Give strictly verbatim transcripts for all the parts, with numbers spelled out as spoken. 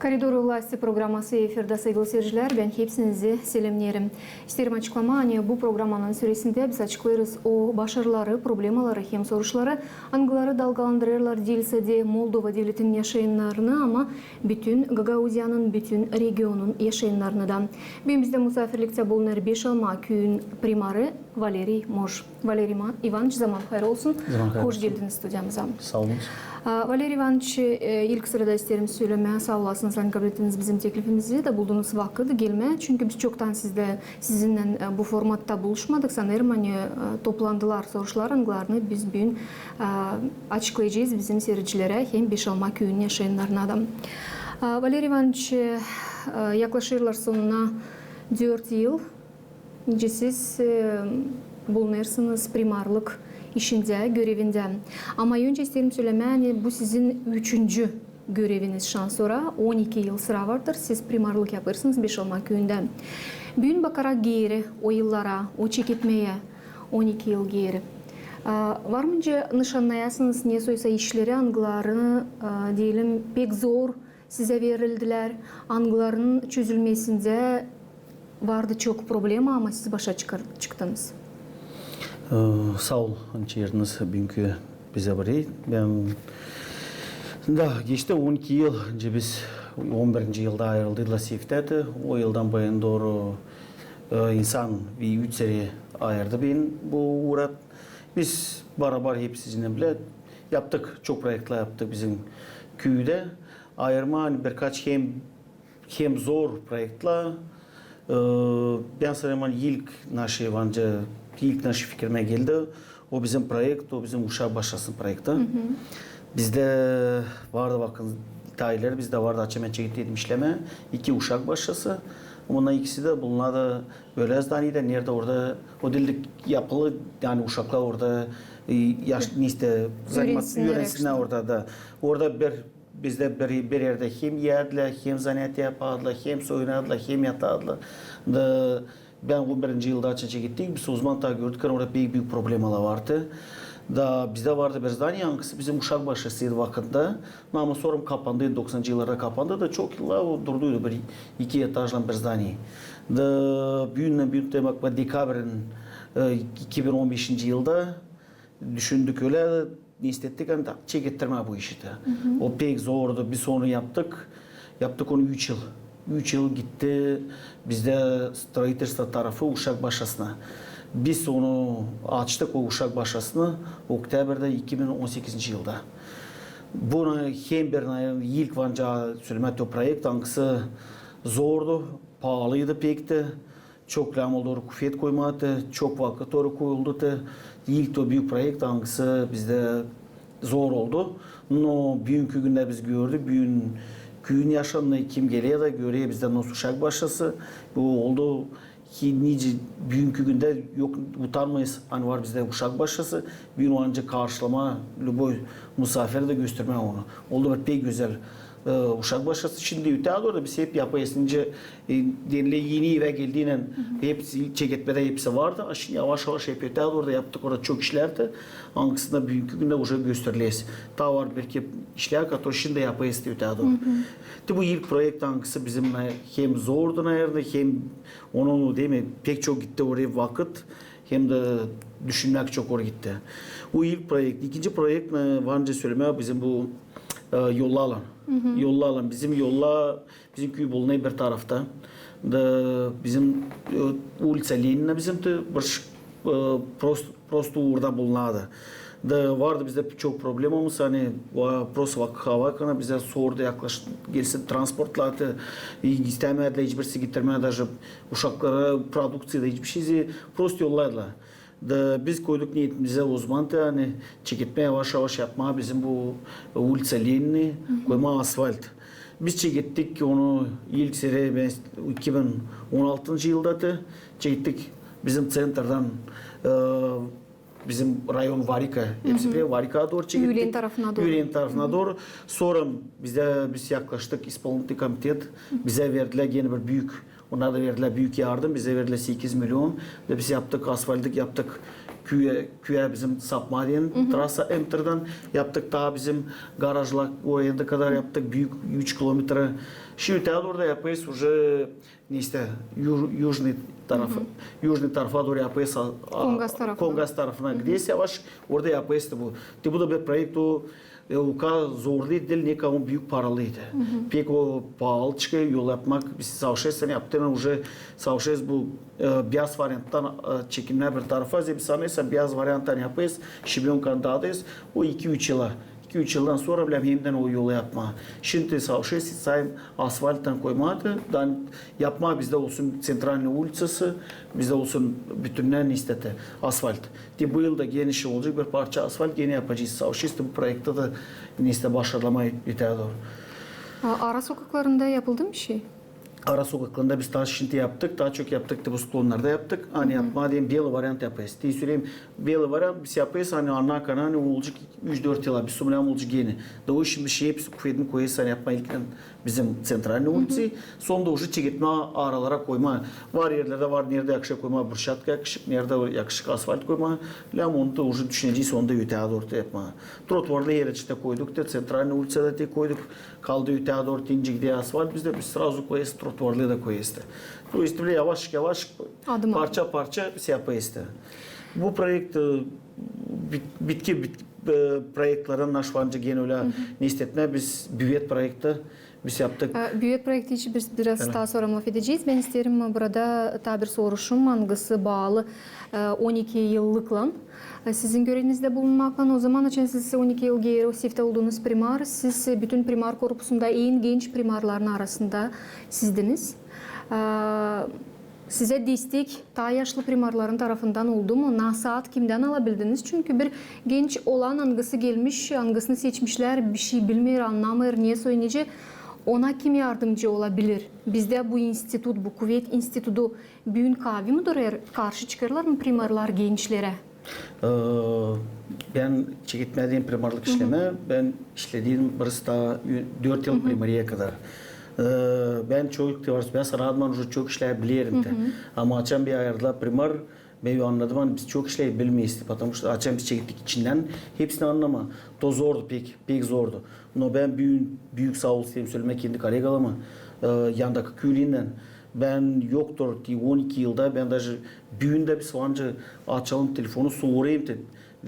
Koridor vlasti programması efirdä, saygılı seyircilär. Bän hepsinizi selämneerim. İsteerim açıklamaa, ani bu programanın süresindä biz açıklêêrız o başarıları, problemaları hem soruşları, angıları dalgalandırêrlar diil sade Moldova devletinin yaşayannarını, ama bütün Gagauziyanın, bütün regionun yaşayannarını da. Büün bizdä musaafirliktä bulunêr Beşalma küüyün primarı Valeriy Moş. Valeriy İvanıç, zaman hayır olsun. Zaman hayır olsun. Hoş geldiniz studiyamıza. Saa olun. A, Valeriy İvanıç, e, ilk sırada isteerim sölemää, saa olasınız, ani kabletiniz bizim teklifimizi da buldunuz vakıt gelmää. Çünkü biz çoktan sizdä, sizinnän, e, bu formatta buluşmadık. Sanêrım, ani, e, toplandılar soruşlar, angılarını biz büün, e, açıklayacez bizim seyircilerä hem Beşalma küüyün yaşayannarına da. A, Valeriy İvanıç, e, yaklaşêrlar sonuna dört yıl. Nicä siz, e, bulunêrsınız primarlık işindä, görevindä. Ama öncä isteerim sölemää, ani bu sizin üçüncü göreviniz şaan sora. On iki yıl sıra vardır, siz primarlık yapêrsınız Beşalma küüyündä. Büün bakarak geeri o yıllara, o çeketmeyä, on iki yıl geeri. A, var mı nicä nışannayasınız nesoysa işleri, angıları, a, deyelim, pek zor sizä verildilär, angılarının çözülmesindä vardı çok problema, ama siz başa çıkar-, çıktınız? E, saa ol, ani çaardınız büünkü bizi burayı. Bän, da, geçti on iki yıl, nicä biz on birinci yılda ayırıldık Seyftä. O yıldan bu yana dooru, e, insan bir üç sene ayırdı beni bu uura. Biz barabar hep sizinnän bilä yaptık, çok proektlär yaptık bizim küüdä. Ayırmaa, ani birkaç hem hem zor proektlär. E, bän sanêrım, ani ilk naşı, bence, ilk naşı fikirimä geldi. O bizim proekt, o bizim uşak başçasının proekti. Bizdä vardı vakıt, taa ileri bizdä vardı, açan bän çekettim işlemää, iki uşak başçası. Bunnar ikisi dä bulunardı ölä zdaniyada, neredä orada, o diildi yapılı, ani uşaklar orada, e, yaş, neyse, zanimats-, üürensinnär orada da. Orada bir Bizdä bir, bir erdä hem iyärdilär, hem zanaat yapardılar, hem soyunardılar, hem yatardılar. Da bän on birinci yılda açan çekettik, biz o zaman taa gördük, ani orada pek büük problemalar vardı. Da bizdä vardı bir zdaniye, angısı bizim uşak başçasıydı vakıdında. Ama sora kapandı, doksanıncı yıllarda kapandı, da çok yıllar o durduydu, bir iki etajlan bir zdaniye. Da büün, büün demäk, bu dekabrin, e, iki bin on beşinci yılda düşündük ölä, ne istettik, ani da çekettirmää bu işi dä. O pek zordu. Biz onu yaptık. Yaptık onu üç yıl. Üç yıl gitti bizdä строительство tarafı uşak başçasına. Biz onu açtık, o uşak başçasını, oktyabrda iki bin on sekizinci yılda. Bunu hem bir, naerno, ilk, bence, sölemää, o proekt, angısı zordu, paalıydı pek dä. Çok lääzım oldu orada kufet koymaa, çok vakıt orada koyuldu. İlk o büük proekt, angısı bizdä zor oldu. No büünkü gündä biz gördük, büün küüyün yaşayanı, kim geler dä, görer bizdä, nasıl uşak başçası. Bu oldu ki, nicä büünkü gündä yok, utanmêêrız, ani var bizdä uşak başçası. Büün onu ancak karşılamaa, любой musaafiri dä göstermää onu. Oldu bir pek gözäl, e, uşak başçası. Şindi ötää dooru da biz hep yapêrız. Nicä, e, denilä, eni evä geldiynän hepsi, çeketmedä hepsi vardı. A şindi yavaş-yavaş hep ötää dooru da yaptık orada çok işlär dä. Angısını büünkü gündä uje gösterileriz. Taa var bir iki işlär, katorı şindi yapêrız ötää dooru. Te bu ilk proekt, angısı bizim, e, hem zordu, naerno, hem onu, deyelim, pek çok gitti oraya vakıt. Hem dä düşünmäk çok or gitti. Bu ilk proekt. İkinci proekt, e, var nicä sölemää, bizim bu, e, yollarlan. Yollarlan. Bizim yollar, bizim küü bulunêr bir tarafta. Da bizim, e, uliţa Lenina bizim dä bir, e, prost-, prosto uurda bulunardı. Da vardı bizdä çok problemamız, ani, va-, prosto vak-, hava hakkında bizä sordu, yaklaş-, gelsin transportlar, te, i-, istämärdilär hiçbirisi getirmää, даже uşaklara produkţiya da hiçbir şey, prosto yollardılar. Da biz koyduk niyetimizä o zaman da, ani çeketmää yavaş-yavaş yapmaa bizim bu uliţa Lenina, koymaa asfalt. Biz çekettik onu ilk sere, bän iki bin on altıncı yılda da çekettik bizim ţentrdan, e, bizim rayon Varika, hepsi bile Varika dooru çekettik. Üülen tarafına dooru. Üülen tarafına dooru. Sora bizdä, biz yaklaştık, исполнительный komitet, bizä verdilär genä bir büük Onnar da verdilär büük yardım, bizä verdilär sekiz million. Da biz yaptık, asfaltı yaptık. küyä, küyä bizim sapmaa deyni trassa Emterdan yaptık, taa bizim garajlar oraya kadar yaptık, büük üç kilometra. Şindi ötää dooru da yapêrız uje, neysä, yu-, южный tarafı, южный tarafa dooru yapêrız, a, a, Kongas tarafına. Kongas tarafına gideriz yavaş, orada yapêrız te bu. Te bu da bir proekt, o, e, o kadar zorlu diil, ne kadar büük paralı idi. Pek o paalı çıkêr yol yapmak, biz savaşêrız, ani yaptırın uje savaşêrız bu, e, beyaz varianttan, e, çekilmää bir tarafa, zerä biz sanêrız, beyaz varianttan yapêrız, şebönkanı daalêrız, o iki-üç yıla. İki-üç yıldan sora bilä hemdän o yolu yapmaa. Şindi savaşêrız, sayın asfalttan koymaa da, dan yapmaa bizdä olsun Tsentralnıy uliţası, bizdä olsun bütünnän neysä te asfalt. Te bu yıl da genä şindi olacek bir parça asfalt, genä yapacez, savaşêrız te bu proekti da neysä başarmaa ötää dooru. A, ara sokaklarında yapıldı mı şey? Ara sokaklarında biz taa şindi yaptık, taa çok yaptık te bu sklonnarda yaptık. Ani yapmaa deyni beeli variant yapêrız. Te söleyim, beeli variant biz yapêrız, ani annakan, ani olacek üç-dört yıla, biz sumleyim olacek genä. Da o işin bir şey, hepsi kuvedin koyêrız, ani yapmaa ilkin bizim Tsentralnıy uliţayı, sora da uje çeketmää aralara koymaa. Var erlerdä var, neredä yakışêr koymaa brusçetka, yakışêr, neredä yakışêr asfalt koymaa. Lääm onu da uje düşünecez, onu da ötää dooru yapmaa. Trotuarlı er içindä koyduk te, Tsentralnıy uliţada te koyduk. Kaldı ötää dooru, te nicä gidecek asfalt bizdä, biz srazu koyêrız, trotuarlı da koyêrız te. То есть bilä yavaş-yavaş, adım-adım, parça-parça biz yapêrız te. Bu proekt, e, bit-, bitki, bit-, e, proektlerdan naşvanca genä ölä neysä te biz büvet proekti biz yaptık. E, büvet proekti için biz biraz taa sora lafedecez. Bän isteerim burada taa bir soruşum, angısı baalı, e, on iki yıllıklan, e, sizin görevinizdä bulunmaklan. O zaman, açan siz on iki yıl geeri o seftä oldunuz primar, siz, e, bütün primar korpusunda en genç primarların arasında sizdiniz. E, Sizä destek taa yaşlı primarların tarafından oldu mu? Nasaat kimdän alabildiniz? Çünkü bir genç olan, angısı gelmiş, angısını seçmişlär, bişey bilmeer, annamêêr, ne soy, nicä, ona kim yardımcı olabilir? Bizdä bu institut, bu kuvet institutu büün kaavi mı durêr, karşı çıkêrlar mı primarlar gençlerä? E, bän çeketmää deyni primarlık işlemää, bän işledim bir taa ü-, dört yıl primariyaya kadar. E, bän çok te var, bän sanadım, ani uje çok işlär bilerim te. Ama açan beni ayırdılar primar, bän annadım, ani biz çok işlär bilmeeriz. Потому что açan biz çekettik içindän hepsini annamaa, to zordu pek, pek zordu. No bän büün büük saa ol isteerim sölemää kendi kollegalarıma, e, yandakı küülendän. Bän yoktur te on iki yılda, bän даже büün dä biz var nicä açalım telefonu, sorêrım te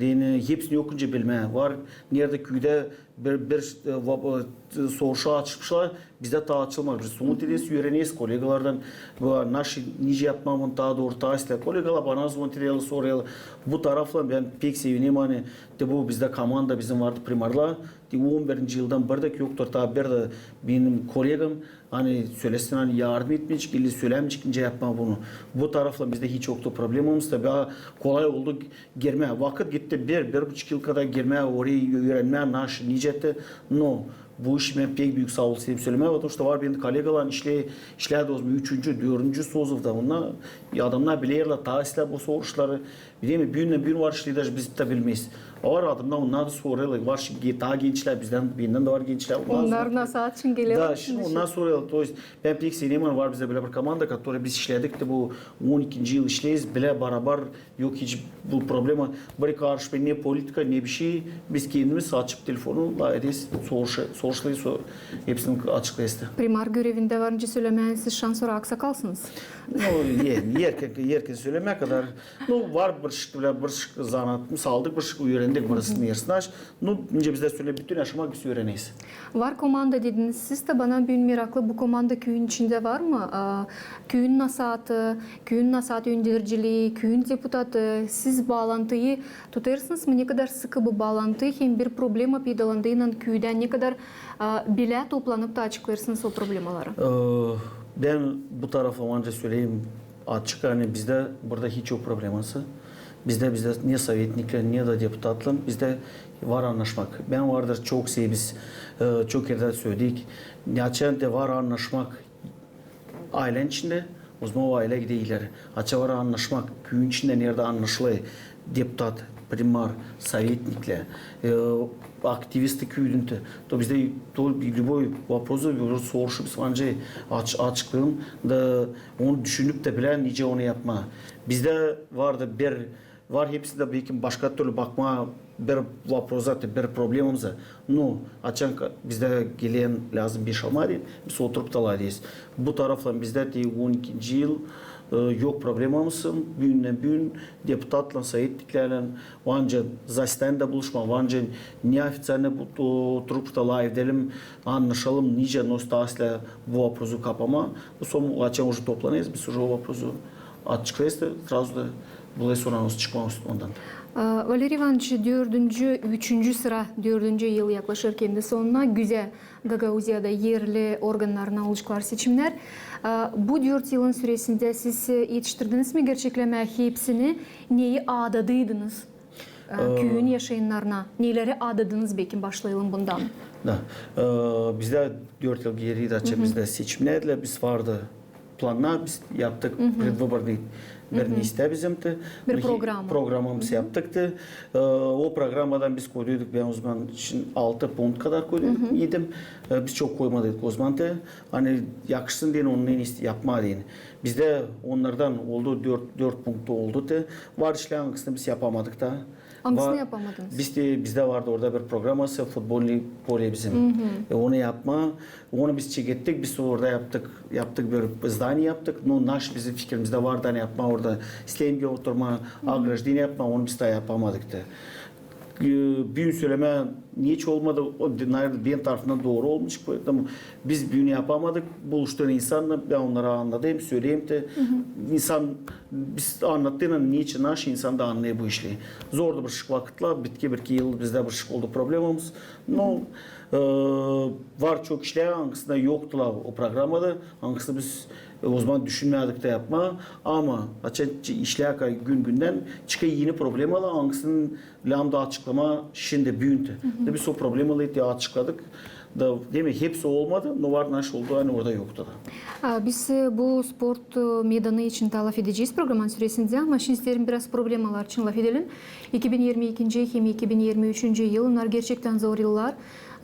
deyni, hepsini yok nicä bilmää. Var neredä küüdä bir, bir, e, va-, e, soruşa açmışlar, bizdä taa açılmadı. Biz zvonit ederiz, üüreneriz kollegalardan. Bu, naşı, nicä yapmaa bunu taa dooru, taa islää. Kollegalar bana zvonit ederlär, sorêrlar. Bu taraflan bän pek sevinerim, ani te bu bizdä komanda bizim vardı primarlar. Te on birinci yıldan berdä yoktur taa bir dä benim kollegam, ani sölesin, ani yardım etmeyecek, ili sölämeyecek nicä yapmaa bunu. Bu taraflan bizdä hiç yoktu problemamız. Taa bana kolay oldu girmää. Vakıt gitti bir, bir buçuk yıl kadar girmää, orayı üürenmää, naşı, nicä te. No bu işi bän pek büük saa ol isteerim sölemää, потому что var benim kollegalar işlää, işlää de o zaman üçüncü, dördüncü sozuvda. Onnar, adamnar bilerlär, taa islää bu soruşları. Bilä mi, büündän büün var işlää, даже biz tä bilmeeriz. Var adamnar, onnar da sorêrlar, var şindi ge-, taa gençlär bizdän, bendän dä var gençlär. Onnar nasaat için gelerlär. Da, şindi onnar sorêrlar, то есть bän pek sevinerim, var bizdä bölä bir komanda, которая biz işledik te bu on ikinci yıl işleeriz, bilä barabar, yok hiç bu problema. Bir karış ne politika, ne bişey, biz kendimiz açıp telefonu, lafederiz, soruş-, soruşêrız, so-, hepsini açıklêêrız te. Primar görevindä var nicä sölemää, siz şansora aksakalsınız. No, e, erkän, erkän sölemää kadar. No, var bir şık, bilä, bir şık zanaat, saldık bir şık, üürendik bir şık, nersä. No, nicä bizdä söleyim, bütün yaşamak biz üüreneriz. Var komanda dediniz siz tä, bana büün meraklı, bu komanda küüyün içindä var mı? A, küüyün nasaatı, küüyün nasaat öndercilii, küüyün deputatı, siz baalantıyı tutêrsınız mı? Ne kadar sıkı bu baalantı, hem bir problema peydalandıynan küüdä ne kadar, a, bilä toplanıp ta açıklêêrsınız o problemaları? E, bän bu tarafı ancak söleyim açık, ani bizdä burada hiç yok probleması. Bizdä, bizdä ne sovetniklän, ne dä deputatlan, bizdä var annaşmak. Bän vardır çok şey biz, e, çok erdä söledik. Açan te var annaşmak aylän içindä, o zaman o aylä gider ileri. Açan var annaşmak küüyün içindä, neredä annaşılêr deputat, primar, sovetniklän, e, aktivisti küüdün te, то bizdä то любой вопрос, bir soruşu biz ancak aç-, açıklêêrız da onu düşünüp tä bilä nicä onu yapmaa. Bizdä vardı bir Var hepsindä belki başka türlü bakmaa bir voprosa, bir problemamıza. No, açan bizdä gelän lääzım beş almaa deyni, biz oturup talay ederiz. Bu taraflan bizdä te on ikinci yıl, e, yok problemamız. Büündän büün deputatlan, sovetniklärlän var nicä zasedäniyada buluşmaa, var nicä neofiţialno bu, oturup talay edelim, annaşalım, nicä, nasıl taa islää bu voprosu kapamaa. Sora açan uje toplanêrız, biz uje o voprosu açıklêêrız da, srazu da bulêrız sora nasıl çıkmaa ondan. A, Valeriy İvanıç, dördüncü, üçüncü sıra, dördüncü yıl yaklaşêr kendi sonuna, güzä Gagauziyada erli organnarına olaceklar seçimnär. A, bu dört yılın süresindä siz, e, etiştirdiniz mi gerçeklemää hepsini, neyi aadadıydınız, e, küüyün yaşayannarına? Neleri aadadınız, beki başlayalım bundan. Da. E, bizdä dört yıl geeri, açan bizdä seçimnärdilär, biz vardı plannar, biz yaptık предвыборный bir listää bizim te. Bir programamız yaptık te. E, o programadan biz koyduyduk, bän o zaman için altı punkt kadar koyduyduk idim. E, biz çok koymadıydık o zaman te. Ani yakışsın deyni, onu en iyisi yapmaa deyni. Bizdä onnardan oldu, dört, dört punktu oldu te. Var işlär, angısını biz yapamadık da. Angısını yapamadınız? Biz te, bizdä vardı orada bir programası, futbolnıy polä bizim. E, onu yapmaa, onu biz çekettik, biz orada yaptık, yaptık bir zdaniye yaptık. No, naş bizim fikirimizdä vardı, ani yapmaa orada slemge oturmaa, ограждение yapmaa, onu biz taa yapamadık da. E, büün sölemää neçin olmadı, o, наверное, bän tarafından dooru olmayacek bu. Ama biz büün yapamadık, buluştuğum insannar, bän onnara annadêrım, söleyim te. İnsan, biz annattıynan, neçin naş insan da annêêr bu işleri. Zordu bir şey vakıtlar, bitki bir iki yıl bizdä bir şey oldu problemamız. No, e, var çok işlär, angısında yoktular o programada, angısını biz, e, o zaman düşünmädik da yapmaa. Ama açan işlär gün-gündän çıkêr eni problemalar, angısını lääzım da açıklamaa şindi, büün te. Da biz o problemaları te açıkladık. Da, demek, hepsi olmadı, no var naş oldu, ani orada yoktu da. A, biz, e, bu sport, e, meydanı için taa lafedecez programanın süresindä, ama şindi isteerim biraz problemalar için lafedelim. İki bin irmi ikinci hem iki bin irmi üçüncü yıl, onnar gerçektän zor yıllar.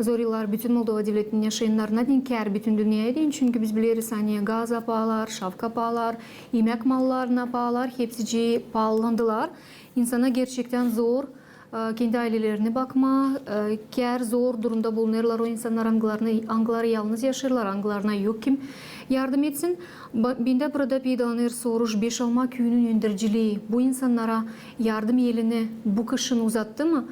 Zor yıllar bütün Moldova devletinin yaşayannarına deyni, kär bütün dünneyä deyni, çünkü biz bileriz, ani gaz paalar, şafka paalar, imäk mallarına paalar, hepsicii paalandılar. İnsana gerçektän zor, e, kendi aylelerini bakmaa, e, kär zor durumda bulunêrlar o insannar, angılarını, angıları yalnız yaşêêrlar, angılarına yok kim yardım etsin. Ba-, bendä burada peydalanêr soruş: Beşalma küüyünün önderciliği bu insannara yardım elini bu kışın uzattı mı?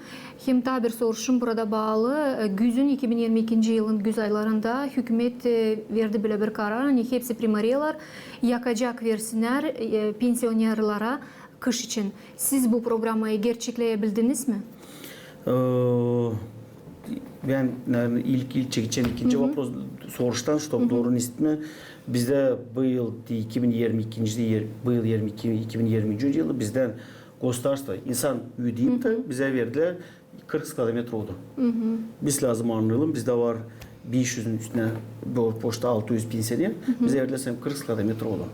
Hem taa bir soruşum burada baalı, e, güzün, iki bin irmi ikinci yılın güz aylarında hükümet, e, verdi bölä bir karar, ani hepsi primarelar yakacek, versinnär, e, pensionerlara kış için. Siz bu programayı gerçekleebildiniz mi? E, bän, наверное, ilk, ilk çekecäm ikinci vopros, soruştan, чтоб dooru isitmää. Bizdä bu yıl, iki bin irmi ikinci, er-, bu yıl irmi iki, iki bin irmi üçüncü yılı bizdä gosudarstvo, insan ödeyip te bizä verdilär kırk kvadratmetra oda. Biz lääzım annayalım, bizdä var beş üzün üstünä, bu poşta altı üz pensioner, bizä verdilär sän kırk kvadratmetra oda.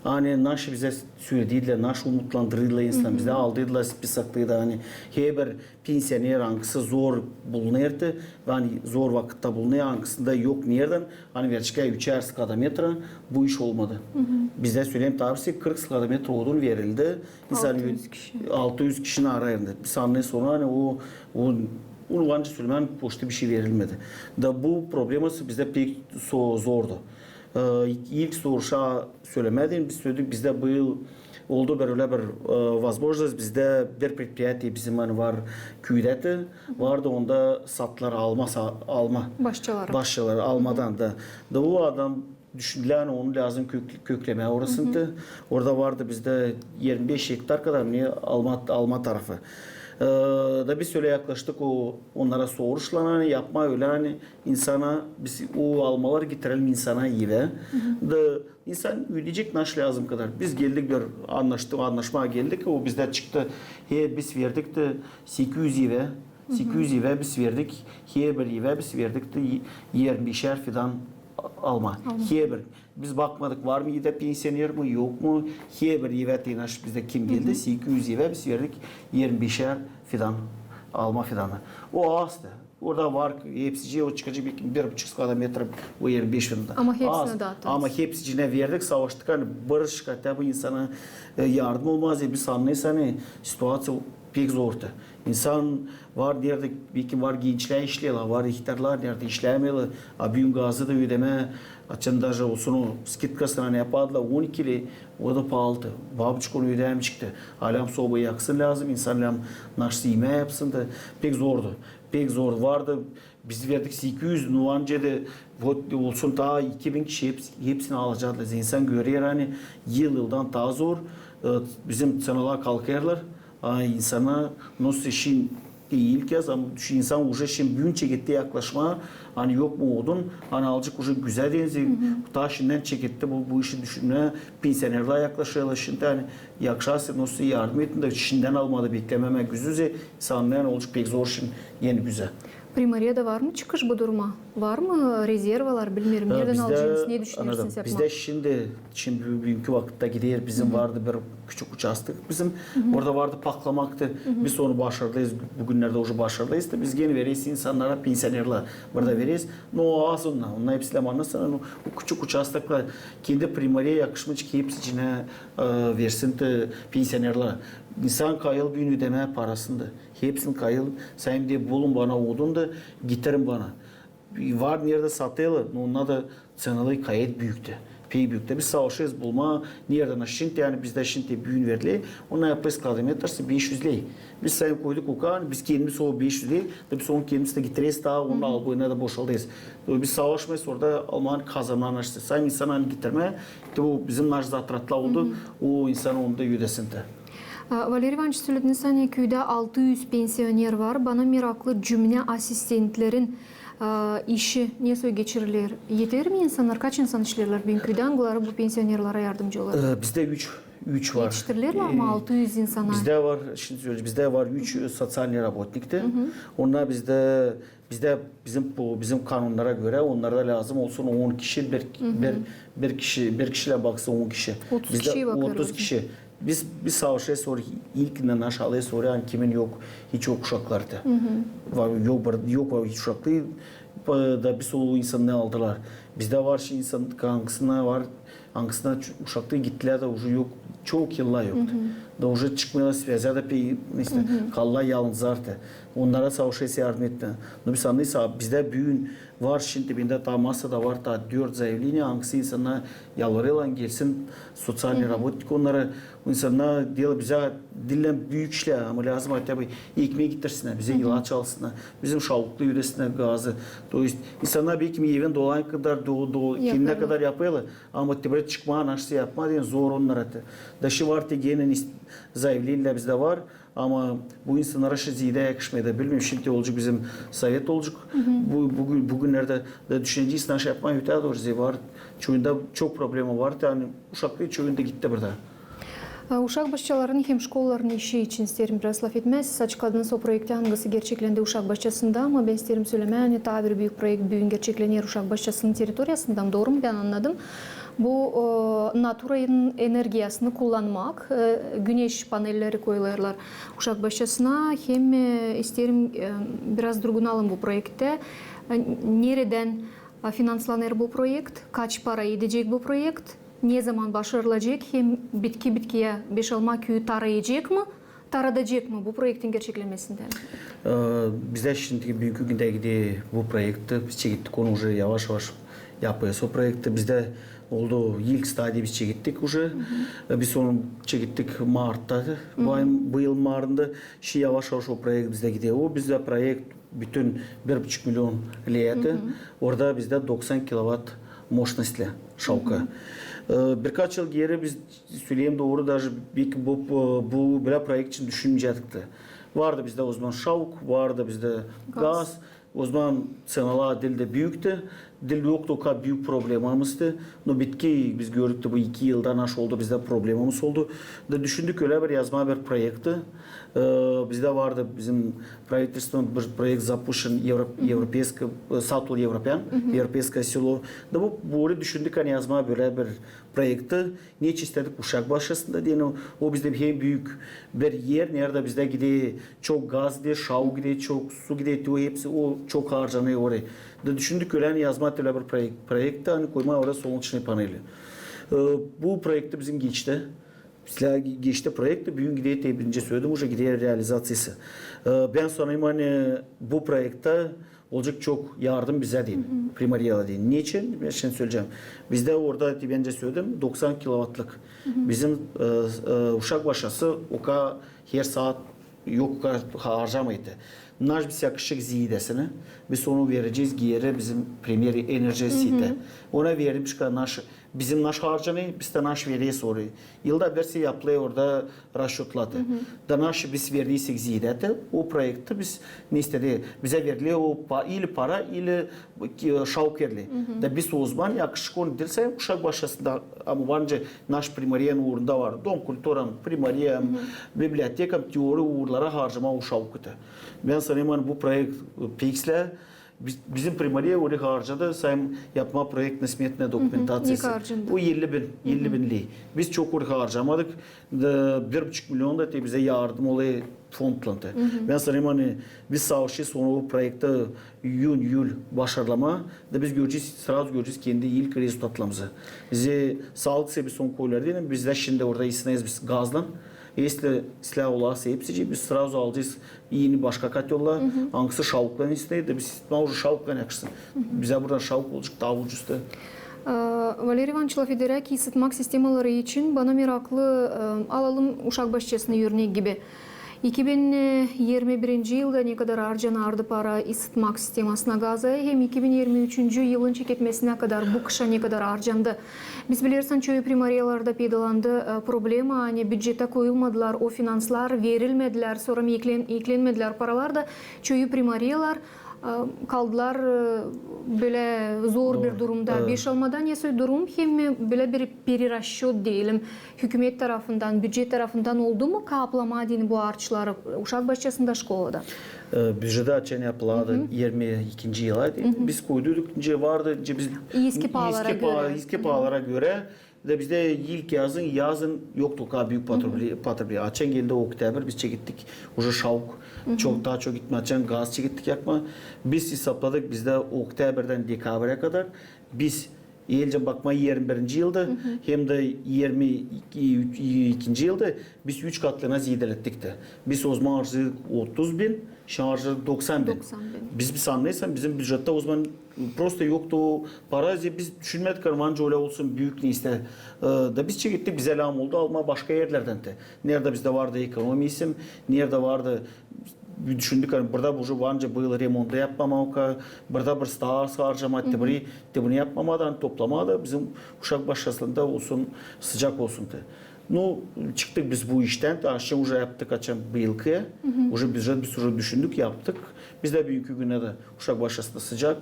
Ani naşı bizä söledeydilär, naşı umutlandırêrdılar insan, bizdä aldılar spisokları da, ani herbir pensioner, angısı zor bulunêr te, ani zor vakıtta bulunêr, angısında yok neredän, ani verecek üçär kvadratmetra, bu iş olmadı. Bizdä, söleyim, tabii, kırk kvadratmetra odun verildi. İnsan altı üz kişi. Altı üz kişinin arayında. Biz annêêrız onu, ani o, o, onu var nicä sölemää, poşta bir şey verilmedi. Da bu probleması bizdä pek so-, zordu. E, ilk soruşa sölemää deyni, biz söledik, bizdä bu yıl oldu bölä bir, e, возможность, bizdä bir предприятие bizim, ani var, küüdä te, vardı, onda sattılar alma, sa-, alma. Başçaları. Başçaları, almadan da. Da o adam düşündülär, ani onu lääzım kök-, köklemää orasını te. Orada vardı bizdä irmi beş gektar kadar, ne, alma, alma tarafı. E, da biz ölä yaklaştık o, onnara soruşlan, ani yapmaa ölä, ani insana, biz o almaları getirelim insana evä. Da insan ödeyecek naşı lääzım kadar. Biz geldik bir annaş-, annaşmaa geldik, o bizdä çıktı. He, biz verdik te sekiz üz evä, sekiz üz evä biz verdik, herbir evä biz verdik te irmi beşär fidan alma. Alma. Herbir. Biz bakmadık, var mı evdä pensioner mi, yok mu. Herbir evä te naş bizdä kim geldi, sekiz üz evä biz verdik irmi beşär fidan, alma fidanı. O azdı. Orada var hepsicii, o çıkacek belki bir buçuk kvadratmetra, o er beş bin. Ama hepsini daattınız. Ama hepsicinä verdik, savaştık, ani barış, hatta bu insana e, yardım olmaz diye biz annêêrız, ani situaţiya pek zordu. İnsan var neredä, belki var gençlär işleerlär, var ihtärlar neredä işlämeerlär, a büün gazı da ödemää, açan daji olsun o skidkasını, ani yapardılar on iki ley, o da paalıdı. Babuçka onu ödämeycekti. Alem soba yaksın lääzım, insan lääzım naşsa imää yapsın da, pek zordu. Pek zor vardı. Biz verdik sekiz üz, nu, ancak da, vot, olsun taa iki bin kişi, hepsi, hepsini alacaklar. İnsan görer, ani yıl-yıldan taa zor. E, bizim ţenalar kalkêrlar. A insana nasıl şindi ilk yaz, ama düşün, insan uje şindi büün çeketti yaklaşmaa, ani yok mu odun, ani alacek uje güzel denizi, taa şindän çeketti bu, bu işi düşünmää, pensionerlär yaklaşêrlar şindi, ani yakışarsa nasıl yardım etsin da şindän almaa da beklemää güzüz, insan annêêr, olacek pek zor şindi eni güzel. Primariyada var mı çıkış bu duruma? Var mı rezervalar, bilmeerim, neredän alacenız, ne düşünersiniz yapmaa? Bizdä şindi, şindi bü-, büünkü vakıtta gider, bizim vardı bir küçük uçastık bizim, orada vardı paklamaktı. Biz onu başardıyız, bugünnerdä uje başardıyız da biz genä vereriz insannara, pensionerlär burada vereriz. No, az onnar, onnar hepsi lääzım annasın, no, o küçük uçastıklar kendi primariya yakışmayacek hepsicinä e, versin da pensionerlär. İnsan kayıl büün ödemää parasını da. Hepsini kayıl, sän de bulun bana odun da getirin bana. Var neredä satêrlar, no onnar da ţenaları kayıt büüktü. Pek büüktü. Biz savaşêrız bulmaa, neredä, ani şindi, ani bizdä şindi büün verdi. Onnar yapêr kvadratmetrası beş üz ley. Biz sän koyduk o kadar, biz kendimiz o beş üz ley, da biz onu kendimiz dä getireriz, taa onu albayına da boşaldêrız. Biz savaşmêêrız orada almaa, kazanmaa naşsa. Sän insan, ani getirmää, te o bizim naş zatratlar oldu, o insan onu da ödesin da. A, Valeriy İvanoviç, sölediniz, ani küüdä altı üz pensioner var. Bana meraklı, cümlä asistentlerin, a, işi nesoy geçiriler? Eter mi insannar? Kaç insan işleerlär büünkü küüdä, angıları bu pensionerlere yardımcı olêr? E, bizdä üç, üç var. Etiştirilerlär mi altı üz insana? Bizdä var, şindi söleyim, bizdä var üç, e, soţialnıy rabotnikti. Onnar bizdä Bizdä bizim, bu bizim kanunlara görä, onnara da lääzım olsun on kişi, bir, bir, bir kişi, bir kişilän baksın on kişi. Otuz kişi bakêr. Otuz kişi. Biz, biz savaşêrız, sora ilk naşalêêrız, sora, ani kimin yok, hiç yok uşakları da. Var, yok, var, yok var hiç uşakları. Da biz o insanı aldılar. Bizdä var şindi insan, angısına var, angısına uşakları gittilär da uje yok, çok yıllar yoktu. Da uje çıkmêêrlar, svezä da pe-, nesä, kaldılar yalıncız artık. Onnara savaşêrız yardım etmää. No biz annêêrız, bizdä büün var şindi, bendä taa masada var taa dört zayavleniya, angısı insannar yalvarêrlar, gelsin soţialnıy rabotnik onnara, insannar deyler, bizä diil büük işlär, ama lääzım hatta bir ekmek getirsinnär, bizä ilaç alsınnar, bizim şavukları ödesinnär, gazı. То есть insannar belki evin dolanı kadar, do-, do-, kendinä kadar yapêrlar, ama te bölä çıkmaa, naşsa yapmaa deyni zor onnara te. Da şindi var te genä zayavleniya bizdä var, ama bu insannara şindi zerä yakışmêêr da, bilmeerim, şindi olacek bizim sovet olacek. Bu, bugün, bugünnerdä da düşünecez, naşey yapmaa, ötää dooru zerä var. Çoyunda çok problema var, ani uşaklar çoyunda gitti burada. A, uşak başçalarının hem şkolaların işi için isteerim biraz lafetmää. Siz açıkladınız o proekti, angısı gerçeklendi uşak başçasında, ama bän isteerim sölemää, ani taa bir büük proekt büün gerçeklener uşak başçasının teritoriyasında, dooru mu bän annadım? Bu, e, naturayın energiyasını kullanmak, e, güneş panelleri koyulêrlar uşak başçasına. Hem, e, isteerim, e, biraz durgunalım bu proektä. E, neredän, e, finanslanêr bu proekt, kaç para edecek bu proekt, nezaman başarılacek hem bitki bitkiyä Beşalma küüyü tarayacek mı, taradacek mı bu proektin gerçeklenmesindä? E, bizdä şindi büünkü gündä gider bu proekti, biz çekettik onu uje yavaş-yavaş yapêrız o proekti. Bizdä oldu ilk stadiya, biz çekettik uje. E, biz onu çekettik martta, bu yıl marında. Şindi yavaş-yavaş o proekt bizdä gider. O bizdä proekt bütün bir buçuk milyon leyäti. Orada bizdä doksan kilovat moşnostlä şavka. E, birkaç yıl geeri biz, söleyim dooru, daje belki bu, bu, bu bölä proekt için düşünmeyecektik. Vardı bizdä o zaman şavuk, vardı bizdä gaz. O zaman ţenalar diil dä büüktü. diil yoktu o kadar büük problemamızdı. No bitki biz gördük dä bu iki yılda nasıl oldu, bizdä problemamız oldu. Da düşündük ölä bir yazmaa bir proekti. E, bizdä vardı bizim правительством bir proekt запущен, Евро-, Европейское, e, Сатул Европян, Европейское село. Da bu, bu düşündük ani yazmaa bölä bir proekti. Neçin istedik uşak başçasında deyni, o bizdä hem büük bir er, neredä bizdä gider çok gaz, gider şauk, gider çok su, gider o hepsi, o çok harcanêr orayı. Da düşündük ölä yazmaa ölä bir proekt, proekti, ani koymaa orayı солнечные панели. E, bu proekti bizim geçti. Bizdä geçti proekti, büün gider, te birinci söledim, уже gider realizaţiyası. E, bän sanêrım, ani bu proektä olacek çok yardım bizä deyni, Primariya deyni. Neçin? Bän şindi söleyecäm. Bizdä orada, te bän dä söledim, doksan kilovatlık. Bizim, e, e, uşak başçası o kadar her saat yok o kadar harcamêêr. Naş biz yakışık ziidesini, biz onu verecez geeri bizim Primariya enerjisite. Ona verilmiş kadar naş, bizim naş harcanêr, biz dä naş vereriz orayı. Yılda bir sefär yapılêr orada расчётлар. Da naş biz verdiysek ziidä dä, o proekti biz, ne isteer, bizä veriler o pa-, ili para, ili, e, şauk veriler. Da biz ozaman yakışık onu diil sade uşak başçasında, ama var nicä naş Primariyanın uurunda var. Dom kulturam, Primariya, bibliotekam, te o uurlara harcamaa o şauku. Bän sanêrım, ani bu proekt, e, pek islää, Biz, bizim Primariya orayı harcadı, sade yapmaa proektno-smetnaya dokumentaţiyası. O elli bin, elli bin ley. Biz çok orayı harcamadık. Da bir buçuk milion da te bizä yardım olêr fondtan. Bän sanêrım, ani biz savaşêrız onu o proekti iyün, iyül başarmaa. Da biz görecez, сразу görecez kendi ilk rezultatlarımızı. Bizä saalık sebep son koyular deyni, bizdä şindi orada isineriz biz gazlan. Если islää olarsa hepsicii, biz сразу alacez eni başka kotellar, angısı şauklan isteer, da biz isitmaa уже şauklan yakışsın. Bizä buradan şauk olacek taa ucuz da. E, Valeriy İvanıç lafederä ki isıtmak sistemaları için, bana meraklı, e, alalım uşak başçasını örnek gibi. İki bin irmi birinci yılda ne kadar harcanardı para isıtmak sistemasına gaza, hem iki bin irmi üçüncü yılın çeketmesinä kadar bu kışa ne kadar harcandı? Biz bileriz, ani çoyu primariyalarda peydalandı, e, problema, ani bücetä koyulmadılar o finanslar, verilmedilär, sora eklen-, eklenmedilär paralar da çoyu primariyalar, e, kaldılar, e, bölä zor bir durumda. Beşalmada nesoy durum, hem bölä bir перерасчёт deyelim, hükümet tarafından, bücet tarafından oldu mu kaplamaa deyni bu harçları uşak başçasında, şkolada? E, bücetä açan yapılardı irmi ikinci yıla deyni. Biz koyduyduk, nicä vardı, nicä biz eski paalara görä. Eski paalara görä. Da bizdä ilk yazın, yazın yoktu o kadar büük potreb-, potreb-. Açan geldi oktäbr, biz çekettik уже şauk. Çok taa çok gitmää, açan gaz çekettik yakmaa. Biz esapladık, bizdä oktäbrdän dekabrä kadar biz elcä bakmaa irmi birinci yılda, hem dä irmi ikinci yılda biz üç katlına ziidelettik dä. Biz ozaman harcêêrdık otuz bin, şindi harcêêrız doksan bin. Doksan bin. Biz, biz annarsın, bizim bücetä ozaman prosto yoktu o para, biz düşünmädik, ani nicä olsun, büük ne isteer. E, da biz çekettik, bizä lääzım oldu almaa başka erlerdän dä. Neredä bizdä vardı ekonomiyası, neredä vardı, düşündük, ani burada bu var nicä bu yıl remontu yapmamaa, burada bir taa harcamaa, te burayı, te bunu yapmamaa da, ani toplamaa da bizim uşak başçasında olsun, sıcak olsun dä. Ну, çıktık biz bu iştän, da açan уже yaptık, açan bu yılkı, уже bücet, biz уже düşündük, yaptık. Bizdä büünkü gündä dä uşak başçasında sıcak,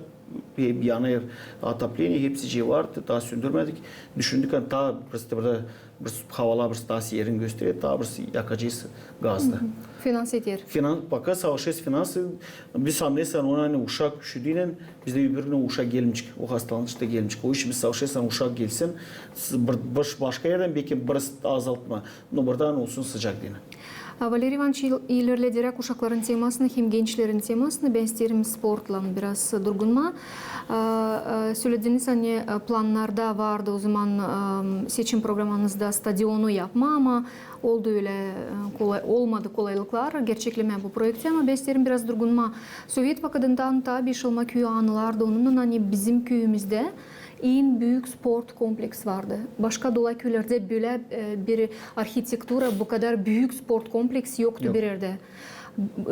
e, yanar, отопление, hepsicii var, taa söndürmedik. Düşündük, ani taa prosto burada bir havalar bir taa serin gösterer, taa bir yakacez gazda. Finans eder. Finans, пока savaşêrız finansı, biz annarsın onu, ani uşak üşüdüynän, bizdä öbürünä uşak gelmeyecek, o hastalanacek da gelmeyecek. O işin biz savaşêrız, ani uşak gelsin, bir, bir başka erdän bekim biraz azaltmaa, no buradan olsun sıcak deyni. A, Valeriy İvanıç, il-, ilerlederäk uşakların temasını hem gençlerin temasını, bän isteerim sportlan biraz durgunmaa. A, a, sölediniz, ani, a, plannarda vardı ozaman, a, seçim programanızda stadionu yapmaa, ama oldu ölä, e, kolay, olmadı kolaylıklar gerçeklemää bu proekti, ama bän isteerim biraz durgunmaa. Sovet vakıdından taa Beşalma küüyü anılardı onunnan, ani bizim küüyümüzdä en büük sport kompleks vardı. Başka dolayı küülerdä bölä, e, bir arhitektura, bu kadar büük sport kompleksi yoktu bir erdä.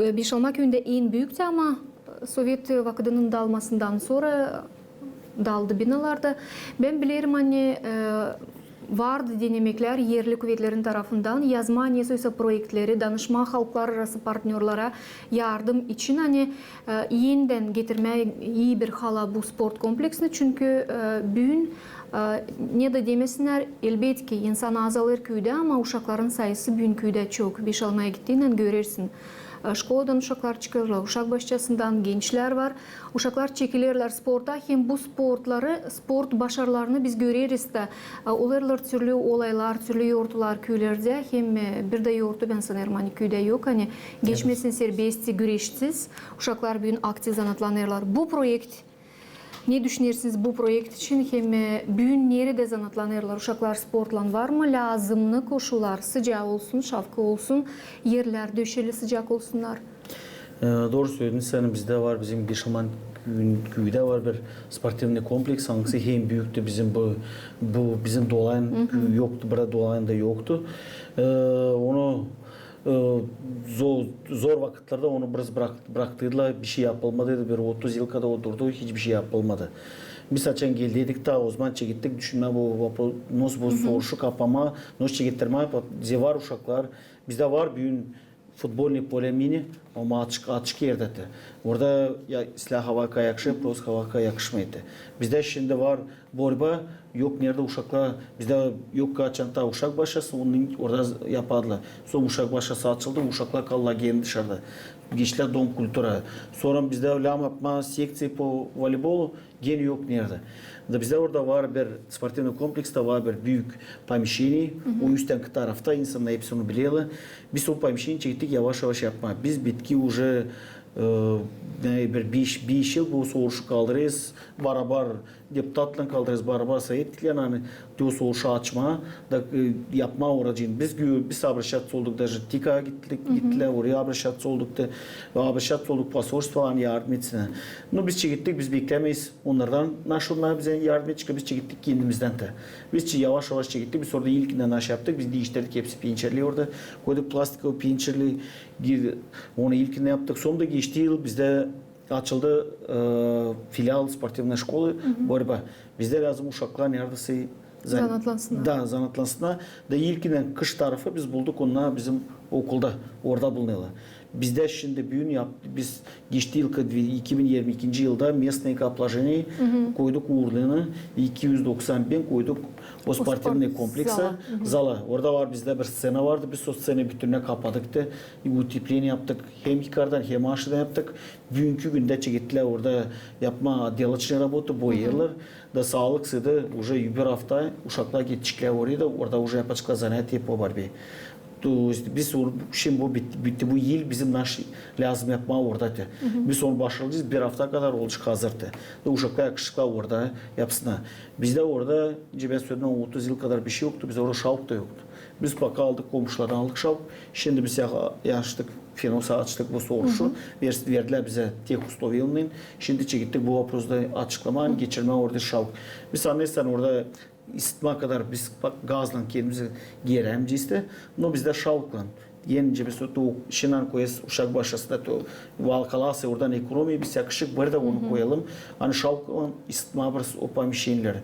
E, Beşalma küüyündä en büükti, ama, e, sovet vakıdının daalmasından sora daaldı binalar da. Bän bilerim, ani, e, Vardı denemeklär erli kuvetlerin tarafından yazmaa nesoysa proektleri, danışmaa halklararası partnörlärä yardım için, ani, e, enidän getirmää ii bir hala bu sport kompleksini, çünkü, e, büün, e, ne dä demesinnär, elbetki, insan azalêr küüdä, ama uşakların sayısı büün küüdä çok. Beşalmaya gittiinän görersin, e, şkoladan uşaklar çıkêrlar, uşak başçasından gençlär var. Uşaklar çekilerlär sporta, hem bu sportları, sport başarılarını biz göreriz dä, e, olêrlar türlü olaylar, türlü yortular küülerdä, hem, e, bir dä yortu, bän sanêrım, ani küüdä yok, ani geçmesin serbest güreşsiz. Uşaklar büün aktiv zanaatlanêrlar. Bu proekt, ne düşünersiniz bu proekt için? Hem, e, büün neredä zanaatlanêrlar uşaklar sportlan? Var mı lääzımnı koşullar, sıcaa olsun, şavkı olsun, erlär döşeli, sıcak olsunnar? E, dooru sölediniz, ani bizdä var, bizim Geçirman küündä var bir sportivnıy kompleks, angısı hem büüktü bizim bu, bu bizim dolayan küü yoktu, burada dolayan da yoktu. E, onu, e, zo-, zor vakıtlarda onu biraz bırak-, bıraktıydılar, bişey yapılmadıydı, bir otuz yıl kadar o durdu, hiç bişey yapılmadı. Biz açan geldiydik, taa ozaman çekettik düşünmää bu vopro-, nasıl bu soruşu kapamaa, nasıl çekettirmää, pa-, bizdä var uşaklar, bizdä var büün futbolnıy polä mini, ama açık, açık erdä te. Orada ya, islää hava yakışêr, prost hava yakışmêêr te. Bizdä şindi var borba, yok neredä uşaklar, bizdä yok kaçan taa uşak başası, onu orada yapardılar. Sora uşak başası açıldı, uşaklar kaldılar genä dışarıda. Geçtilär dom kultura. Sora bizdä lääzım yapmaa sekţiya po voleybolu, genä yok neredä. Da bizdä orada var bir sportivnıy kompleksta var bir büük pomişçeniye, o üstänki tarafta, insannar hepsi onu bilerlär. Biz o pomişçeniyi çektik yavaş-yavaş yapmaa. Biz bitki uje, e, ne, bir beş, beş yıl bu soruşu kaldırêrız, barabar deputatlan kaldırêrız, barabar sovet ettiklär, ani te o soruşu açmaa da, e, yapmaa oracıını. Biz gö-, biz обращаться olduk, даже ТИК-a gittik, gittilär, oraya обращаться olduk da, обращаться olduk посольствоya, ani yardım etsin. Nu, biz çekettik, biz beklämeeriz onnardan, naşey onnar bizä yardım edecek, biz çekettik kendimizdän te. Biz çe-, yavaş-yavaş çekettik, biz orada ilkindän naşey yaptık, biz diiştirdik hepsi pençerleri orada, koyduk plastikovıy pençerleri, gir-, onu ilkindän yaptık. Sora da geçti yıl bizdä açıldı, e, filial sportivnıy şkola, borba. Bizdä lääzım uşaklar neredäsä zan-, zanaatlansınnar. Da, zanaatlansınnar. Da ilkindän kış tarafı biz bulduk, onnar bizim okulda, orada bulunêrlar. Bizdä şindi büün yap-, biz geçti yılkı dvi-, iki bin irmi ikinci yılda местное капложение koyduk uurluunu, iki üz doksan bin koyduk o sportivnıy kompleksa, zala. Orada var bizdä bir sţena vardı, biz o sţenayı bütününä kapadık da, утепление yaptık, hem yukardan, hem aşadan yaptık. Büünkü gündä çekettilär orada yapmaa отделочные работы, boyêêrlar. Da saalık sıydı, uje bir afta uşaklar gideceklär oraya da, orada uje yapaceklar zanaat po borbä. То есть biz onu, şindi bu bit-, bitti bu yıl, bizim naş lääzım yapmaa orada te. Biz onu başaracez, bir afta kadar olacek hazır te. Da uşaklar yakışaceklar orada yapsınnar. Bizdä orada, nicä bän söledim, otuz yıl kadar bişey yoktu, bizdä orada şavk ta yoktu. Biz пока aldık, komşulardan aldık şavk. Şindi biz ya-, açtık, Fenosa açtık bu soruşu. Ver-, verdilär bizä tehusloviyaylan. Şindi çekettik bu voprosu da açıklamaa, geçirmää orada şavk. Biz, annarsın, orada ısıtmaa kadar biz pa-, gazlan kendimizi gerämeyecez te. No bizdä şavklan. Encä biz o, şindi koyêrız uşak başasına, to valkalası oradan ekonomiya, biz yakışık burada onu koyalım. Ani şavklan ısıtmaa biraz o помещениелерi.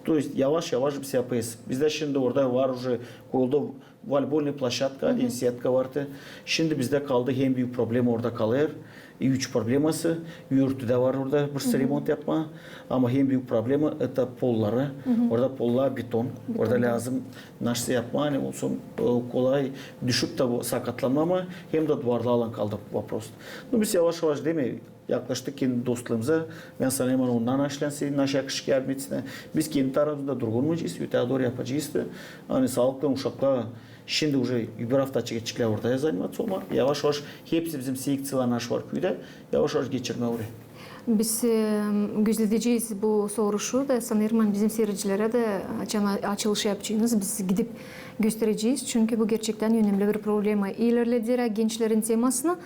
То есть yavaş-yavaş biz yapêrız. Bizdä şindi orada var uje koyuldu Voleybolnıy ploşadka, deyin setka var te. Şindi bizdä kaldı, en büük problema orada kalêr. Üç probleması, örtü dä var orada, bir remont yapmaa. Ama en büük problema, это polları. Orada pollar beton. Orada lääzım naşey yapmaa, ani olsun, e, kolay düşüp tä sakatlanmamaa, hem dä duvarlarlan kaldı vopros. Nu, biz yavaş-yavaş, demeyin, yaklaştık kendi dostluumuzda. Bän sanêrım, ani onnar naşey lääzım, naşey yakışık yardım etsin. Biz kendi tarafımızda durgunmayacez, öteyä dooru yapacez te. Ani saalıklan uşaklar şindi uje bir afta çekeceklär orada zaниматься olmaa. Yavaş-yavaş hepsi bizim sekţiyalar naşey var küüdä, yavaş-yavaş geçirmää oraya. Biz, e, gözledecez bu soruşu da, sanêrım, ani bizim siredicilerä dä, açan a-, açılış yapaceenız, biz gidip gösterecez, çünkü bu gerçektän önemli bir problema. İlerlederäk gençlerin temasını,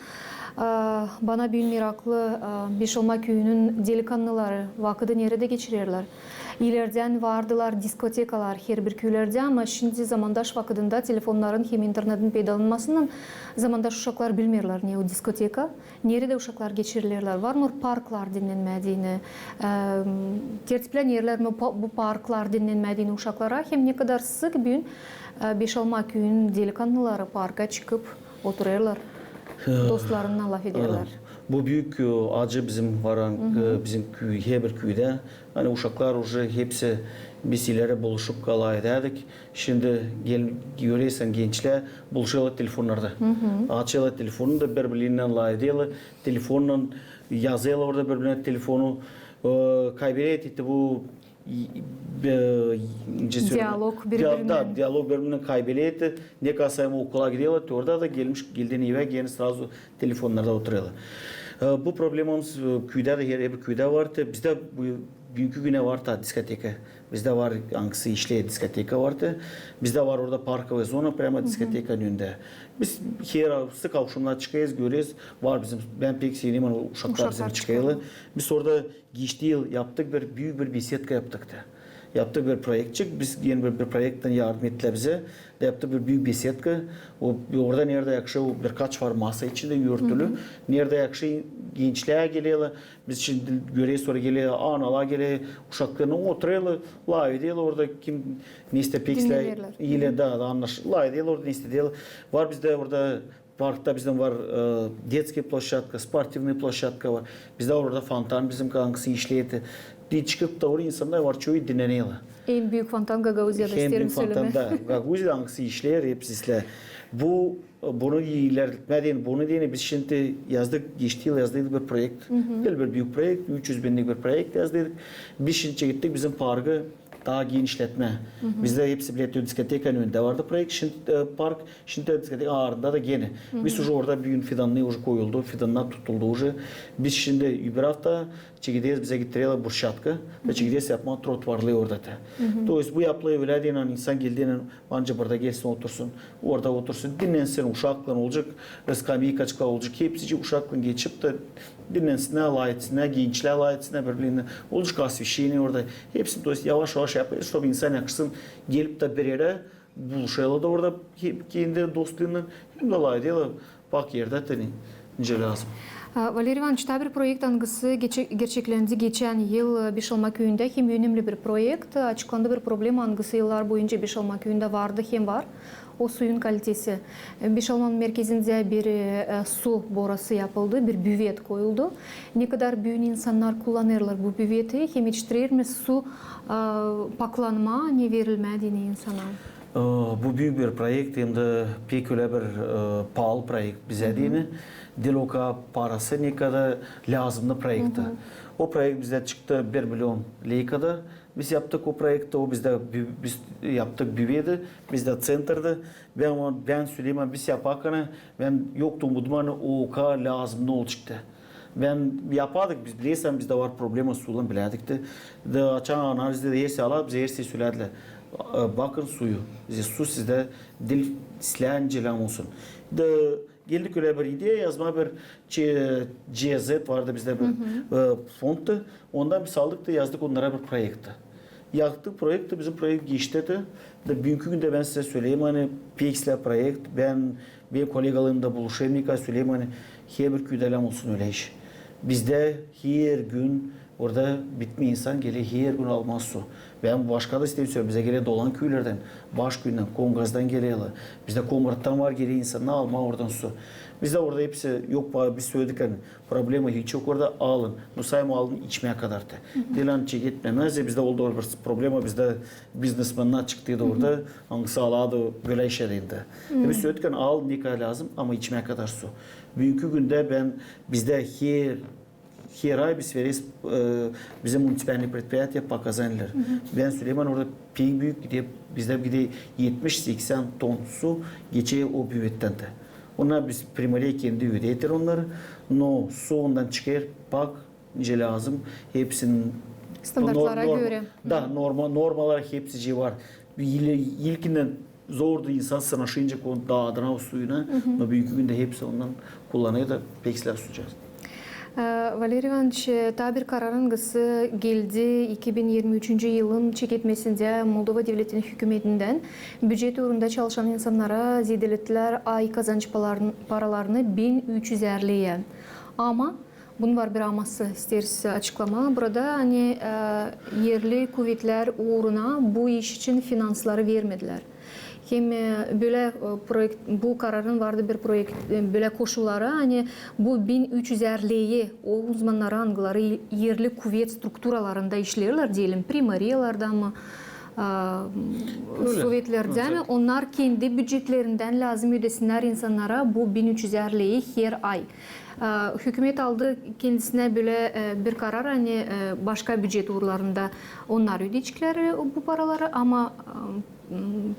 Bana büün meraklı, Beşalma küüyünün delikannıları vakıdı neredä geçirerlär? İlerdän vardılar diskotekalar herbir küülerdä, ama şindi zamandaş vakıdında telefonnarın hem internetin peydalanmasınnan zamandaş uşaklar bilmeerlär, ne o diskoteka, neredä uşaklar geçirilerlär. Var mı parklar dinnenmää deyni? Tertiplänerlär mi bu parklar dinnenmää deyni uşaklara? Hem ne kadar sık büün Beşalma küüyünün delikannıları parka çıkıp oturêrlar, dostlarınnan lafederlär? Bu büük acı bizim var, bizim küü, herbir küüdä. Ani uşaklar uje hepsi biz ileri buluşup alay edärdik. Şindi gel, görersän, gençlär buluşêrlar telefonnarda. Açêrlar telefonu da biri-birinnän lafederlär, telefonnan yazêrlar orada biri-birinä telefonu. Kaybelär etti bu dialog biri-birinnän. Da, dialog biri-birinnän kaybelär etti. Ne kadar sayma okula giderlär, orada da gelmiş, geldin evä, genä srazu telefonnarda oturêrlar. Bu problemamız küüdä dä, herbir küüdä vardı. Bizdä bu büünkü günä var ta diskoteka. Bizdä var, angısı işleer, diskoteka vardı. Bizdä var orada parkovaya zona, prama diskotekanın önündä. Biz her sık avşamnar çıkêrız, göreriz. Var bizim, bän pek sevinerim, ani uşaklar bizim çıkêrlar. Biz orada geçti yıl yaptık bir, büük bir besedka yaptık da. Yaptık bir proektçik, biz genä bir, bir proekttän yardım ettilär bizä. Da yaptık bir büük besedka. O, orada neredä yakışır, o birkaç var masa içindä örtülü. Neredä yakışır, gençlär gelerlär. Biz şindi göreriz, sora geler analar, geler uşaklarınnan, oturêrlar, lafederlär orada, kim ne isteer, pek ile da annaş, lafederlär orada, ne isteerlär. Var bizdä orada parkta, bizdä var детская площадка, спортивная площадка var. Bizdä var orada fontan bizim, angısı işleer. Çıkıp da orada insannar var, çoyu dinnenerlär. En büük fontan Gagauziyada, isteerim sölemää. En büük fontan da Gagauziyada, angısı işleer, hepsi işleer. Bu Bunu ilerletmää deyni, bunu deyni biz şindi yazdık, geçti yıl yazdıydık bir proekt. Diil bir büük proekt, üç üz binlik bir proekt yazdıydık. Biz şindi çekettik bizim parkı taa genişletmää. Bizdä hepsi biler, diskotekanın önündä vardı proekt, şindi park, şindi diskotekanın aarında da genä. Biz uje orada büün fidannar uje koyuldu, fidannar tutuldu uje. Biz şindi öbür afta çekederiz, bizä getirerlär bruşatka da çekederiz yapmaa trotuarları orada da. То есть bu yapılêr ölä deyni, ani insan geldiynän, ancak burada gelsin, otursun, orada otursun, dinnensin, uşaklan olacek, skameykaçkılar olacek, hepsicii uşaklan geçip da dinnensinnär, lafetsinnär, gençlär lafetsinnär biri-birinnän, olacek освещение orada. Hepsini, то есть yavaş-yavaş yapêrız, ştob insan yakışsın gelip da bir erä buluşêrlar da orada kendi dostlarınnan hem dä lafederlär, bak, erdä te nicä lääzım. Valeriy İvanıç, taa bir proekt, angısı gerçeklendi geçän yıl Beşalma küüyündä, hem önemli bir proekt. Açıklandı bir problema, angısı yıllar boyunca Beşalma küüyündä vardı hem var. O suyun kalitesi. Beşalmanın merkezindä bir su borusu yapıldı, bir büvet koyuldu. Ne kadar büün insannar kullanêrlar bu büveti, hem etiştirer mi su paklanmaa, ne verilmää deyni insana? Bu büük bir proekt, hem dä pek ölä bir paalı proekt bizä deyni. Diil o kadar parası, ne kadar lääzımnı proekti. O proekt bizdä çıktı bir milion ley kadar. Biz yaptık o proekti, o bizdä, biz yaptık büveti, bizdä ţentrdi. Bän, bän söleerim, ani biz yaparkan, bän yoktu umudum, ani o kadar lääzımnı olacek da. Bän yapardık, biz bilersin, bizdä var problema suylan, bilärdik dä. Da açan analizdä dä, hersi alar, bizä hersi sölerdilär: bakın suyu, su sizdä diil, islää nicä lääzım olsun. Da geldik ölä bir ideya, yazmaa bir C Z vardı bizdä bir fondtu. Ondan biz aldık da yazdık onnara bir proekti. Yazdık proekti, bizim proekt geçti da. Da büünkü gündä bän sizä söleerim, ani pek islää proekt, bän, benim kolegalarım da buluşêr, ne kadar söleerim, ani herbir küüdä lääzım olsun ölä iş. Bizdä her gün orada bitmeer insan geler, her gün almaa su. Bän başka da isteerim söleyim, bizä geler Dolan küülerdän, Baş küüyündän, Komgazdan gelerlär. Bizdä Komrattan var, geler insannar almaa oradan su. Bizdä orada hepsi yok, biz söledik, ani problema hiç yok orada, alın. Nu, sayma alın içmää kadar da. Diil ani çeketmää. Bizdä oldu bir problema, bizdä biznesmennar çıktıydı orada, angısı alardı bölä işlerdä. Biz söledik, ani alın ne kadar lääzım, ama içmää kadar su. Büünkü gündä bän, bizdä her her ay biz vereriz bizim муниципальное предприятие показаниелär. Bän söleerim, ani orada pek büük gider, bizdä gider etmiş seksen ton su geçer o büvettän dä. Onnar biz, Primoriya kendi ödeter onnarı, no su ondan çıkêr, bak, nicä lääzım, hepsinin standartlara görä. Da, norma, normalar hepsicii var. İlkindän Zordu insan sınaşınca kon daadına o suyuna, ama büünkü gündä hepsi ondan kullanêr da pek islää sucaa. E, Valeriy İvanoviç, e, taa bir karar, angısı geldi iki bin irmi üçüncü yılın çeketmesindä Moldova devletinin hükümetindän. Bücet uurunda çalışan insannara zeedelettilär ay kazanç paralarını, paralarını bin üç üzärleyä. Ama bunun var bir aması, isteeriz açıklamaa. Burada, ani, e, erli kuvetlär uuruna bu iş için finansları vermedilär. Hem, e, bölä, e, proekt, bu kararın vardı bir proekt, e, bölä koşulları, ani bu bin üç üzärleyi o uzmannara, angıları erli kuvet strukturalarında işleerlär, deyelim, primariyalarda mı, e, sovetlerdä mi, onnar kendi bücetlerindän lääzım ödesinnär insannara bu bin üç üzärleyi her ay. E, hükümet aldı kendisinä bölä, e, bir karar, ani, e, başka bücet uurlarında onnar ödeyeceklär, e, bu paraları, ama, e,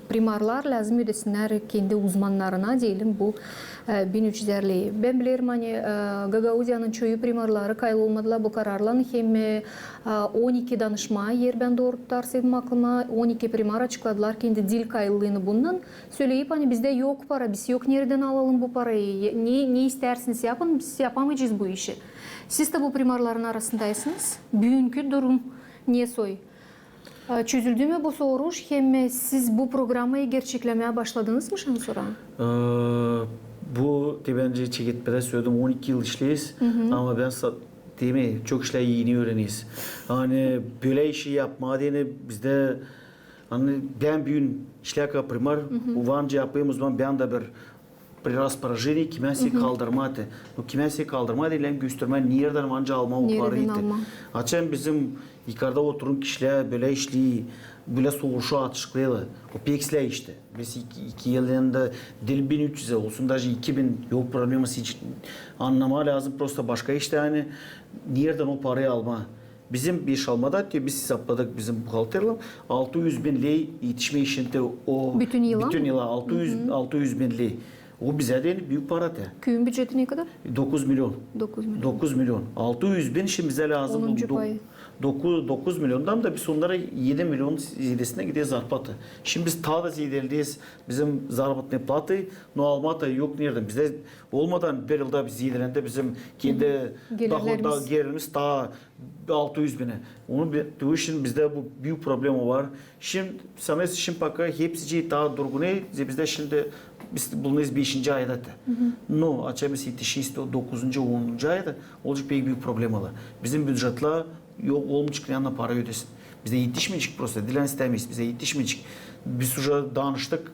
primarlar lääzım ödesinnär kendi uzmannarına, deyelim, bu, e, bin üç üzärleyi. Bän bilerim, ani, e, Gagauziyanın çoyu primarları kayıl olmadılar bu kararlan, hem, e, on iki danışma, eer bän dooru tutarsaydım aklıma, on iki primar açıkladılar kendi diil kayıllıını bundan, söleyip, ani bizdä yok para, biz yok neredän alalım bu parayı, ne, ne isteersiniz yapın, biz yapamayacez bu işi. Siz dä bu primarların arasındaysınız. Büünkü durum ne soy? E, çözüldü mü bu soruş, hem siz bu programayı gerçeklemää başladınız mı şindi sora? E, bu, te bän çeketmedä söledim, on iki yıl işleeriz, ama bän sa-, demeerim, çok işlär eni üüreneriz. Ani bölä işi yapmaa deyni bizdä, ani bän büün işlärkän primar, uvanca yapêrım, o zaman bän dä bir при распоряжении, kimä sä kaldırmaa te. No, kimä sä kaldırmaa te, hem göstermää, neredän ancak almaa o parayı te. Açan bizim yukarda oturun kişilär bölä işleer, bölä soruşu açıklêêrlar. O pek islää iş te. Biz iki, iki yıl yanında diil bin üç üzä, olsun, даже iki bin, yok probleması hiç. Annamaa lääzım prosta başka iş te, ani neredän o parayı almaa. Bizim bir şalmada te, biz esapladık bizim buhalterlan, altı üz bin ley etişmää için te o bütün yıla, bütün yıla altı üz, altı üz bin ley. O bizä deyni büük para te. Küüyün büceti nekadar? Dokuz milyon. Dokuz milyon. Dokuz milyon. Altı üz bin şindi bizä lääzım. Onuncu payı. Dokuz, dokuz milyondan da biz onnara edi milyon zeedesinä gider zarplata. Şindi biz taa da zeedeleyecez bizim заработной плату, no almaa ta yok neredän. Bizdä olmadan bir yılda biz zeedelendä bizim kendi gelirlerimiz taa altı üz binä. Onu bi-, bu işin bizdä bu büük problema var. Şindi, sanêrsın, şindi пока hepsi taa durgun, e, bizdä şindi biz bulunêrız beşinci ayda te. No, açan biz etişeriz te o dokuzuncu, onuncu ayda, olacek pek büük problemalar. Bizim bücetlär yok, olmayacek neredän para ödesin. Bizdä etişmeyecek prosta, diil ani istämeeriz, bizdä etişmeyecek. Biz уже danıştık,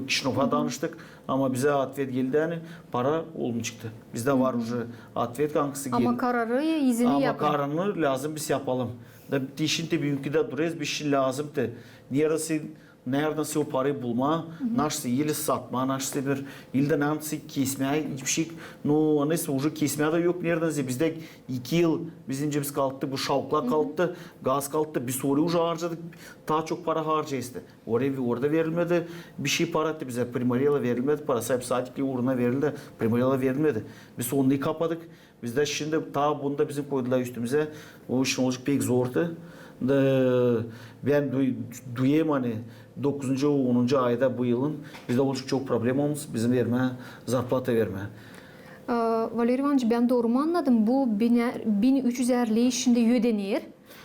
Kişinövä danıştık, ama bizä otvet geldi, ani para olmayacek te. Bizdä var уже otvet, angısı geldi. Ama kararı, izini yapın. Ama kararını lääzım biz yapalım. Da te şindi büünkü dä durêrız, biz şindi lääzım te neredän sä, neredän sä o parayı bulmaa, naşey sä ili satmaa, naşey sä bir, ili dä naşey sä kesmää, hiçbir şey. No, ani sä уже kesmää dä yok neredän sä. Bizdä iki yıl bizim cebimiz kalktı, bu şavklar kalktı, gaz kalktı, biz orayı уже harcadık, taa çok para harcêêrız te. Oraya, orada verilmedi bir şey para te bizä, primariyalara verilmedi para, sahip sadikli uuruna verildi, primariyalara verilmedi. Biz onu kapadık. Bizdä şindi taa bunu da bizim koydular üstümüzä. O işin olacek pek zor te. Da bän duy-, duyêrım, ani dokuzuncu, onuncu ayda bu yılın bizdä olacek çok problemamız bizim vermää, zarplata vermää. Valeriy İvanoviç, bän dooru mu annadım? Bu biner, bin üç üzär ley şindi ödener.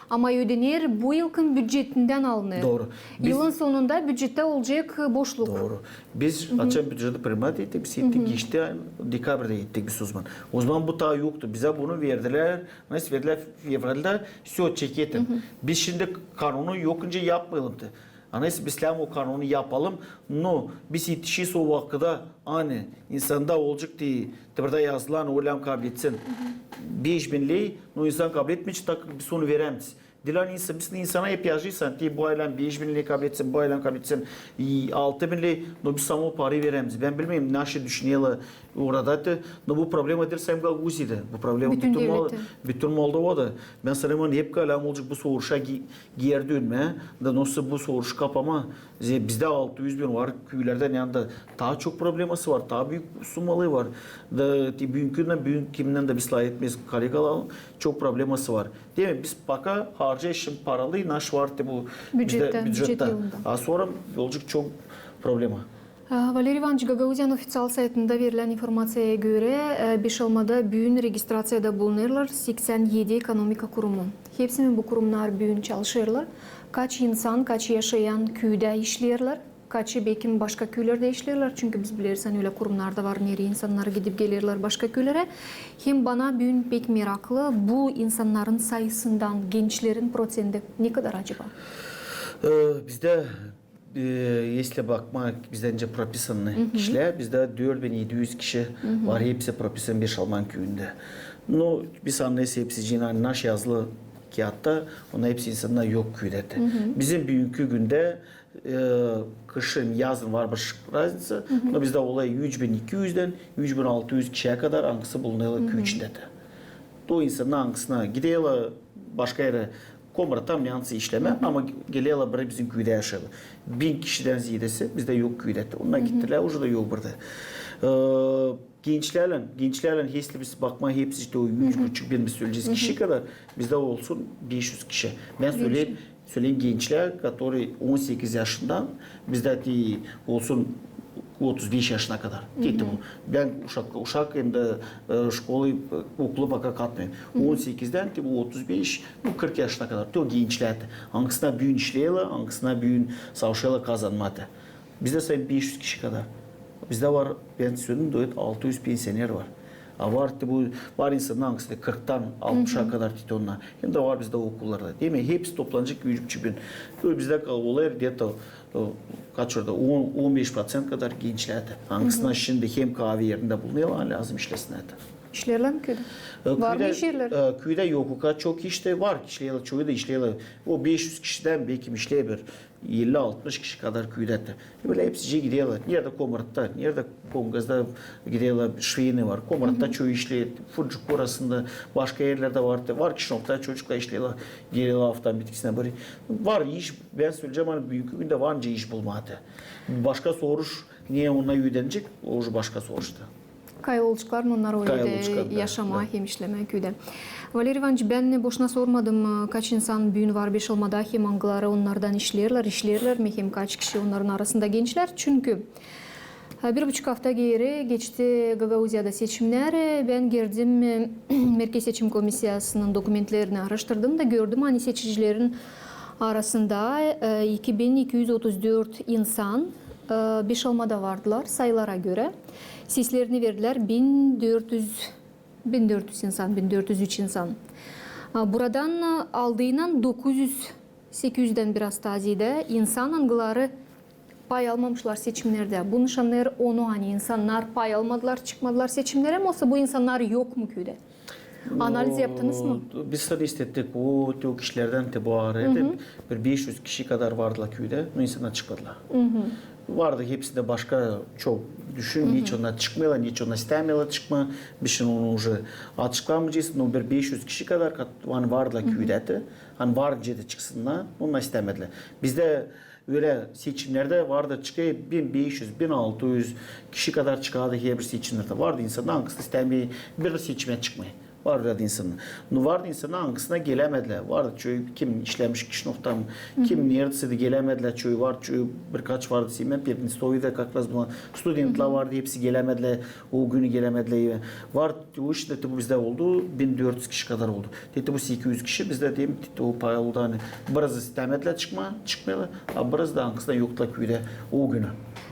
Ama ödener bu yılkın bücetindän alınêr. Dooru. Yılın sonunda bücetä olacek boşluk. Dooru. Biz açan büceti primat ettik, biz ettik geçti ay, dekabrdä ettik biz o zaman. O zaman bu taa yoktu. Bizä bunu verdilär, nasıl verdilär, fevraldä, всё, çeketin. Biz şindi kanunu yokunca yapmayalım te. Ani biz islää o kanunu yapalım, no biz etişeriz o vakıda, ani insanda olacek te, te burada yazılan, o lääzım kabletsin beş bin ley, no insan kabletmeyecek, tak biz onu verämeeriz. Diil ani insan, biz insana hep yazêrız, ani te bu ay lääzım beş bin ley kabletsin, bu ay lääzım kabletsin altı bin ley, no biz samo parayı verämeeriz. Bän bilmeerim, naşey düşünerlär orada te, no bu problema diil sade Gagauziyada, bu problema bütün Moldovada. Bän sanêrım, ani hep kalem olacek bu soruşa ge-, geeri dönmää, da nasıl bu soruşu kapamaa. Bizdä altı üz bin var, küülerdä, ani taa çok probleması var, taa büük summaları var. Da te büünkündän, büün kimindän dä biz lafetmeeriz, kollegalar, çok probleması var. Demek biz пока harcêêrız şindi paraları, naş var te bu bizdä, bücetä. A sora olacek çok problema. E, Valeriy İvanoviç, Gagauziyanın ofiţial saytında verilän informaţiyaya görä, e, Beşalmada büün registraţiyada bulunêrlar seksän edi ekonomika kurumu. Hepsi mi bu kurumnar büün çalışêrlar? Kaç insan, kaç yaşayan küüdä işleerlär? Kaçı bekim başka küülerdä işleerlär, çünkü biz bileriz, ani ölä kurumnar da var, nereyi insannarı gidip gelerlär başka küülerä. Hem bana büün pek meraklı, bu insannarın sayısından gençlerin proţendi ne kadar acaba? E, bizdä, e, если bakmaa, bizdä nicä propisanı kişilär, bizdä dört bin edi üz kişi var, hepsi propisan Beşalmanın küüyündä. Nu, biz annêêrız, hepsi cinayet naş yazılı kiyatta, onnar hepsi insannar yok küüdä. Bizim büünkü gündä e, kışın, yazın var bir raznica, no bizdä olêr üç bin iki üzdän üç bin altı üz kişiyä kadar, angısı bulunêrlar küü içindä dä. O insannar, angısına giderlär başka erä, Komrattan, neredä işlemää, ama gelerlär burayı, bizim küüdä yaşêêrlar. Bin kişidän ziyadeţi bizdä yok küüdä. Onnar gittilär, uje da yok burada. E, gençlärlän, gençlärlän, если biz bakmaa, hepsi işte o üç buçuk bin, biz söleyecez kişi kadar, bizdä olsun beş üz kişi. Bän söleerim, söleerim gençlär, которые on sekiz yaşından, bizdä te olsun otuz beş yaşına kadar. Te bu. Bän uşak, uşak hem dä, e, şkolayı, e, okulu baka katmêêrım. On sekizdän te bu otuz beş, bu kırk yaşına kadar. Te o gençlär te. Angısına büün işleerlär, angısına büün savaşêrlar kazanmaa te. Bizdä sayın beş üz kişi kadar. Bizdä var, bän söledim, duet, altı üz pensioner var. A var te bu, var insannar, angısı te kırktan altmışa kadar te onnar. Hem dä var bizdä okullarda. Demäk, hepsi toplanacek üç buçuk bin. Bizdä kal-, olêr где-то, e, kaç orada, on, on beş proţent kadar gençlär te. Angısına şindi hem kaavi erindä bulunêrlar, lääzım işlesin te. İşleerlär mi küüdä? E, var mı iş erleri? E, küüdä yok o kadar çok iş te var. İşleerlär, çoyu da işleerlär. O beş üz kişidän bekim işleer bir elli-altmış kişi kadar küüdä te. Bölä hepsicii giderlär. Neredä Komratta, neredä Komgazda giderlär, şveyni var. Komratta çoyu işleer, Furcuk orasında, başka erlerdä var. Var Kişinövda çocuklar işleerlär, gelerlär aftanın bitkisinä bari. Var iş, bän söleyecäm, ani büünkü gündä var nicä iş bulmaa te. Başka soruş, ne onnar üüdenecek, o uje başka soruş ta. Kayıl olaceklar mı onnar o erdä yaşamaa hem işlemää küüdä? Valeriy İvanoviç, bän boşuna sormadım, kaç insan büün var Beşalmada hem angıları onnardan işleerlär, işleerlär mi hem kaç kişi onnarın arasında gençlär. Çünkü, e, bir buçuk afta geeri geçti Gagauziyada seçimnär, e, bän girdim, e, Merkez seçim komissiyasının dokumentlerini aaraştırdım da gördüm, ani seçicilerin arasında, e, iki bin iki üz otuz dört insan, e, Beşalmada vardılar, sayılara görä. Seslerini verdilär bin dört üz, bin dört üz insan, bin dört üz üç insan. A, buradan, e, aldıynı dokuz üz, sekiz üzdän biraz taa zeedä insan, angıları pay almamışlar seçimnerdä. Bu nışannêêr onu, ani insannar pay almadılar, çıkmadılar seçimnerä, ama olsa bu insannar yok mu küüdä? Analiz yaptınız mı? Biz sän istedik, o, te o kişilerdän te bu ara, bir beş üz kişi kadar vardılar küüdä, no insannar çıkmadılar. Vardı hepsindä başka çok düşün, neçin onnar çıkmêêrlar, neçin onnar istämeerlär çıkmaa, biz şindi onu uje açıklamayacez, no bir beş üz kişi kadar kat-, ani vardılar küüdä te, ani var nicä dä çıksınnar, onnar istämedilär. Bizdä ölä seçimnerdä vardı çıkêr bin beş üz, bin altı üz kişi kadar çıkardı herbir seçimnerdä. Vardı insannar, angısı istämeer bir dä seçimä çıkmaa. Vardı insannar. No, vardı insannar, angısına gelämedilär. Vardı çoyu, kim işlämiş Kişinövda, kim neredä, gelämedilär çoyu, var çoyu, birkaç vardı, semen Perdinstoyda, kak raz buna studentlär vardı, hepsi gelämedilär, o günü gelämedilär evä. Var, o iştä te bu bizdä oldu, bin dört üz kişi kadar oldu. Te te bu sekiz üz kişi bizdä, deerim, te te o pay oldu, ani birazı istämedilär çıkmaa, çıkmêêrlar, a birazı da angısı da yoktular küüdä o günü.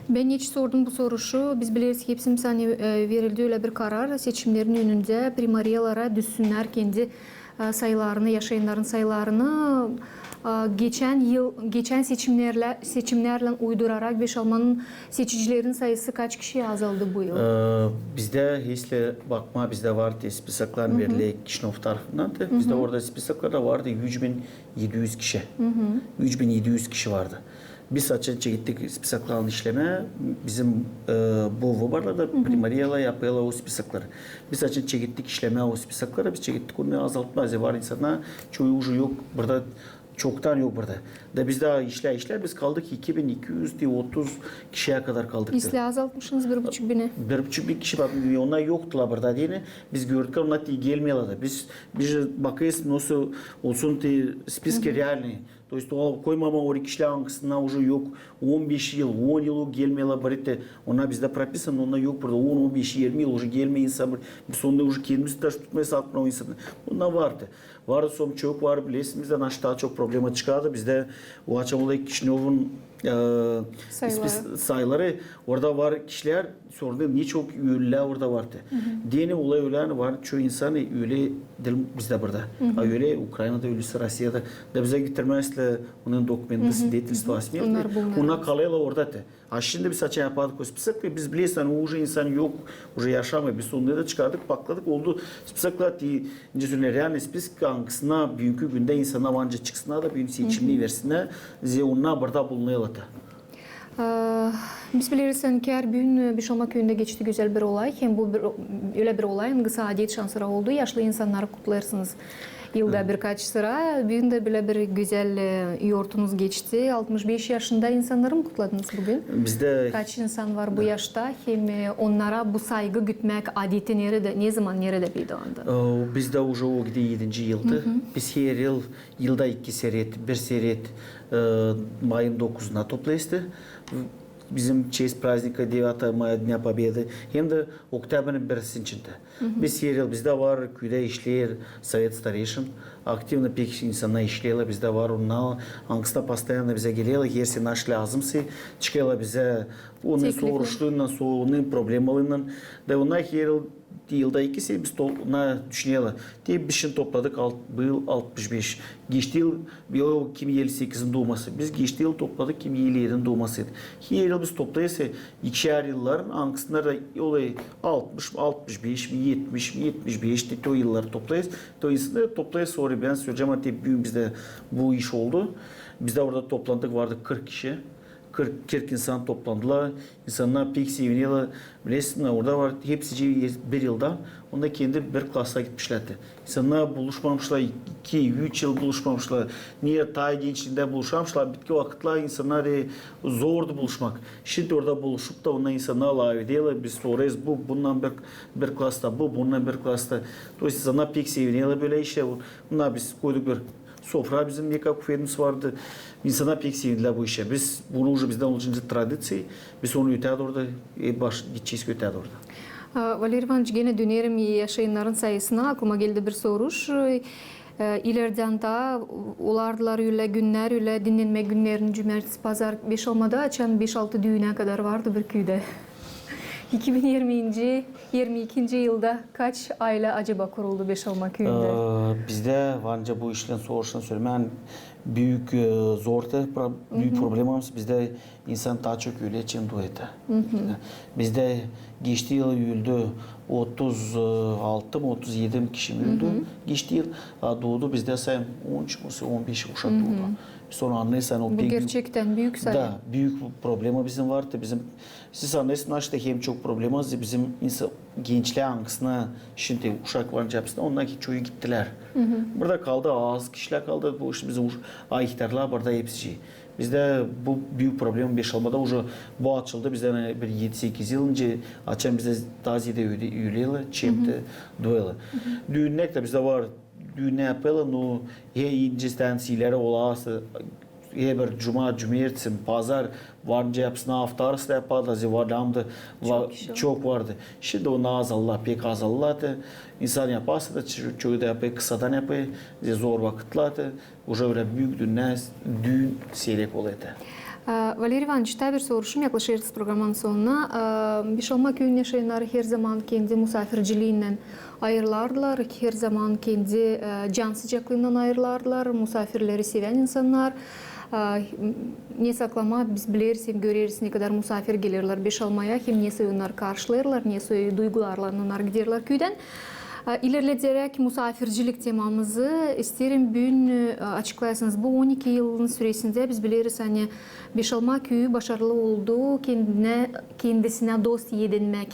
Bän neçin sordum bu soruşu? Biz bileriz, hepsimiz, ani, e, verildi ölä bir karar, seçimnerin önündä primariyalara düzsünnär kendi, e, sayılarını, yaşayannarın sayılarını. E, geçän yıl, geçän seçimnerlä, seçimnärlän uydurarak Beşalmanın seçicilerin sayısı kaç kişiyä azaldı bu yıl? E, bizdä, если bakmaa, bizdä vardı spisaklar verildi Kişinöv tarafından da. Bizdä orada spisaklarda vardı üç bin edi üz kişi. Üç bin edi üz kişi vardı. Biz açan çekettik spisaklarını işlemää, bizim, e, bu vıborlarda primariyalar yapêrlar o spisakları. Biz açan çekettik işlemää o spisakları, biz çekettik onu azaltmaa. Var insannar, çoyu uje yok, burada çoktan yok burada. Da biz dä işlää, işlää, biz kaldık iki bin iki üz otuz kişiyä kadar kaldık. İslää azaltmışınız bir buçuk bini. Bir buçuk bin kişi, bak, onnar yoktular burada, deyni. Biz gördük, onnar te gelmeerlär da. Biz, biz bakêrız, nasıl olsun te spiski realnıy. То есть, o koymamaa orayı kişilär, angısına уже yok on beş yıl, on yıl o gelmeerlär burayı. Onnar bizdä propisano, onnar yok burada on, on beş, irmi yıl уже gelmeer insan. Biz onda уже kendimiz dä tutmayız aklına o insanı. Bunnar vardı. Vardı, sora çok var, bilersiniz, bizdä naşta çok problema çıkardı. Bizdä o açan olay Kişinövun, e, sayıları. Sayıları, orada var kişilär, sora ne çok ölülär orada vardı. Deyni olay ölä var, çoyu insan ölä diil bizdä burada. A ölä Ukraynada, ölüsü Rusiyada. Da bizä getirmäzlär onun dokumentasını, свидетельствосunu. Onnar kalêrlar orada te. A şindi biz açan yapardık o spisak, biz bilersin, ani o уже insan yok, уже yaşamêêr. Biz onu da çıkardık, pakladık, oldu spısaklar, te, neredä söleyelim, реальный список, angısına büünkü gündä insannar var nicä çıksınnar da büün seçimini versinnär, zerä onnar burada bulunêrlar te. E, biz bileriz, ani her büün, e, Beşalma küüyündä geçti gözäl bir olay. Hem bu bir, ölä bir olay, angısı adet şansıra oldu. Yaşlı insannarı kutlêêrsınız yılda birkaç sıra. Büün dä bölä bir gözäl, e, yortunuz geçti. Altmış beş yaşında insannarı mı kutladınız büün? Bizdä kaç insan var bu yaşta? Hem, e, onnara bu saygı gütmäk adeti neredä, ne zaman, neredä peyda oldu? E, bizdä уже o gidä edinci yıldı. Biz her yıl yılda iki seret, bir seret, e, mayın dokuzuna toplêêrız te bizim çest praznika, девятого мая, Дня Победы, hem dä oktyabrın birinci içindä. Biz her yıl, bizdä var, küüdä işleer Совет старейшин, aktivno pek insannar işleerlär, bizdä var onnar, angısına постоянно bizä gelerlär, her şey naş lääzımsa, çıkêrlar bizä, onun soruşlarınnan, onun problemalarınnan, da onnar her yıl yılda iki seret biz to-, na düşünerlär. Te biz şindi topladık alt-, bu yıl altmış beş. Geçti yıl, o kim elli sekizin duuması. Biz geçti yıl topladık kim elli edinin duuması. Her yıl biz toplêêrız, ikişär yılların, angısında da olêr altmış, altmış beş, etmiş, etmiş beş, te o yılları toplêêrız. Te o insannar toplêêrız, sora bän söleyecäm, ani büün bizdä bu iş oldu. Bizdä orada toplandık, vardı kırk kişi. Kırk, kırk insan toplandılar. İnsannar pek sevinerlär. Bilersin, orada var hepsicii bir yılda. Onda kendi bir klasa gitmişlär te. İnsannar buluşmamışlar, iki, üç yıl buluşmamışlar. Neredä taa gençliindä buluşamışlar, bitki vakıtlar insannar, e, zordu buluşmak. Şindi orada buluşup da onnar insannar lafederlär, biz sorêrız, bu bundan bir, bir klasta, bu bundan bir klasta. То есть insannar pek sevinerlär bölä işä. Onnar biz koyduk bir sofra, bizim nekadar kufetimiz vardı. İnsannar pek sevindilär bu işä. Biz, bunu уже bizdä oldu şindi tradiţiya. Biz onu ötää dooru da, e, baş-, gidecez ötää dooru da. A, Valeriy İvanıç, genä dönerim yaşayannarın sayısına. Aklıma geldi bir soruş. E, ilerdän taa olardılar ölä günnär, ölä dinnenmä günneri, cumertesi, pazar Beşalmada, açan beş-altı düünä kadar vardı bir küüdä. İki bin irminci, irmi ikinci yılda kaç aylä acaba kuruldu Beşalma küüyündä? E, bizdä var nicä bu işlän soruşan söleyim, büük, e, zor te, pro-, büük problemamız bizdä insan taa çok ölä, çim duuêr te. Bizdä geçti yıl öldü otuz altı mı, otuz edi mi kişi mi öldü geçti yıl. A duudu bizdä, sayın, on üç mü, on beş uşak duudu. Sora annêêrsın, o pek gerçektän büük sayı. Da, büük problema bizim var te, bizim Siz annêêrsınız, naşta hem çok problema, bizim insa-, gençlär angısına, şindi uşak var nicä hepsindä, onnar ki çoyu gittilär. Burada kaldı, az kişilär kaldı, bu işte bizim uş-, a ihtarlar burada hepsi şey. Bizdä bu büük problema Beşalmada уже bu açıldı, bizdä, ani, bir edi-sekiz yıl nicä, açan bizdä taa ziyadä öde-, ölerlär, çim te duuêrlar. Düünnär dä bizdä var, düünnär yapêrlar, no, he, incä stanţiyaları olası, he bir cuma, cumertesi, pazar, var nicä hepsindä afta arası da yaparlar, zerä var, lääzımdı, çok vardı. Şindi onu azaldı, pek azaldı te. İnsan yaparsa da, ço-, çoyu da yapêr, kısadan yapêr, zerä zor vakıtlar te, уже ölä büük düünnär, düün seyrek olêr te. A, Valeriy İvanıç, taa bir soruşum, yaklaşêrız programanın sonuna. A, Beşalma küüyünün yaşayannarı herzaman kendi musaafirciliinnän ayırılardılar, herzaman kendi, e, can sıcaklıından ayırılardılar, musaafirleri sevän insannar. A, ne saklamaa, biz bileriz hem göreriz, nekadar musaafir gelerlär Beşalmaya, hem nesoy onnar karşılêêrlar, nesoy duygularlan onnar giderlär küüdän. A, ilerlederäk musaafircilik temamızı, isteerim büün, e, açıklayasınız. Bu on iki yılın süresindä biz bileriz, ani Beşalma küüyü başarılı oldu kendinä, kendisinä dost edinmäk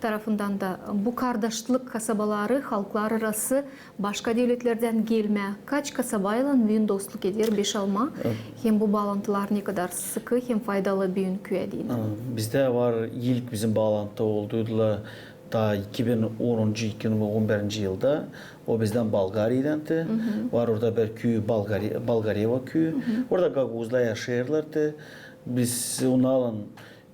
tarafından da. Bu kardaşlık kasabaları, halklararası, başka devletlerdän gelmä, kaç kasabaylan büün dostluk eder Beşalma? Hem bu baalantılar nekadar sıkı hem faydalı büün küüyä deyni? A, bizdä var, ilk bizim baalantı olduydu Taa iki bin onuncu, iki bin on birinci yılda o bizdän Bolgariyadantı. Var orada bir küü, Bolgari-, Bolgareva küüyü. Orada gagauzlar yaşêêrlardı. Biz onnarlan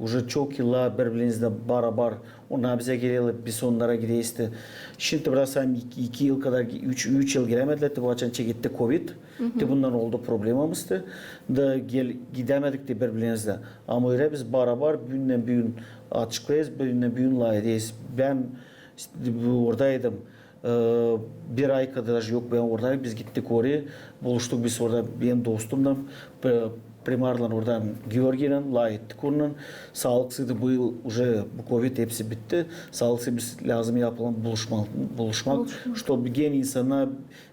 uje çok yıllar biri-birimizdän barabar, onnar bizä geleler, biz onnara gideriz. Şindi biraz hem iki, iki yıl kadar, üç, üç yıl gelämedilär, te bu açan çeketti kovid. Te bundan oldu problemamız da, da gel-, gidämedik te biri-birimizdän. Ama ölä biz barabar büündän büün açıklêêrız, büündän büün lafederiz. Bän bu, oradaydım. E, bir ay kadar yok, bän oradaydım. Biz gittik oraya, buluştuk biz orada, benim dostumnan, p-, primarlan orada, Georgiylan, lafettik onunnan. Saalıksızdı bu yıl, uje bu kovid hepsi bitti. Saalıksız biz lääzım yapalım buluşma-, buluşmak, ştob genä insannar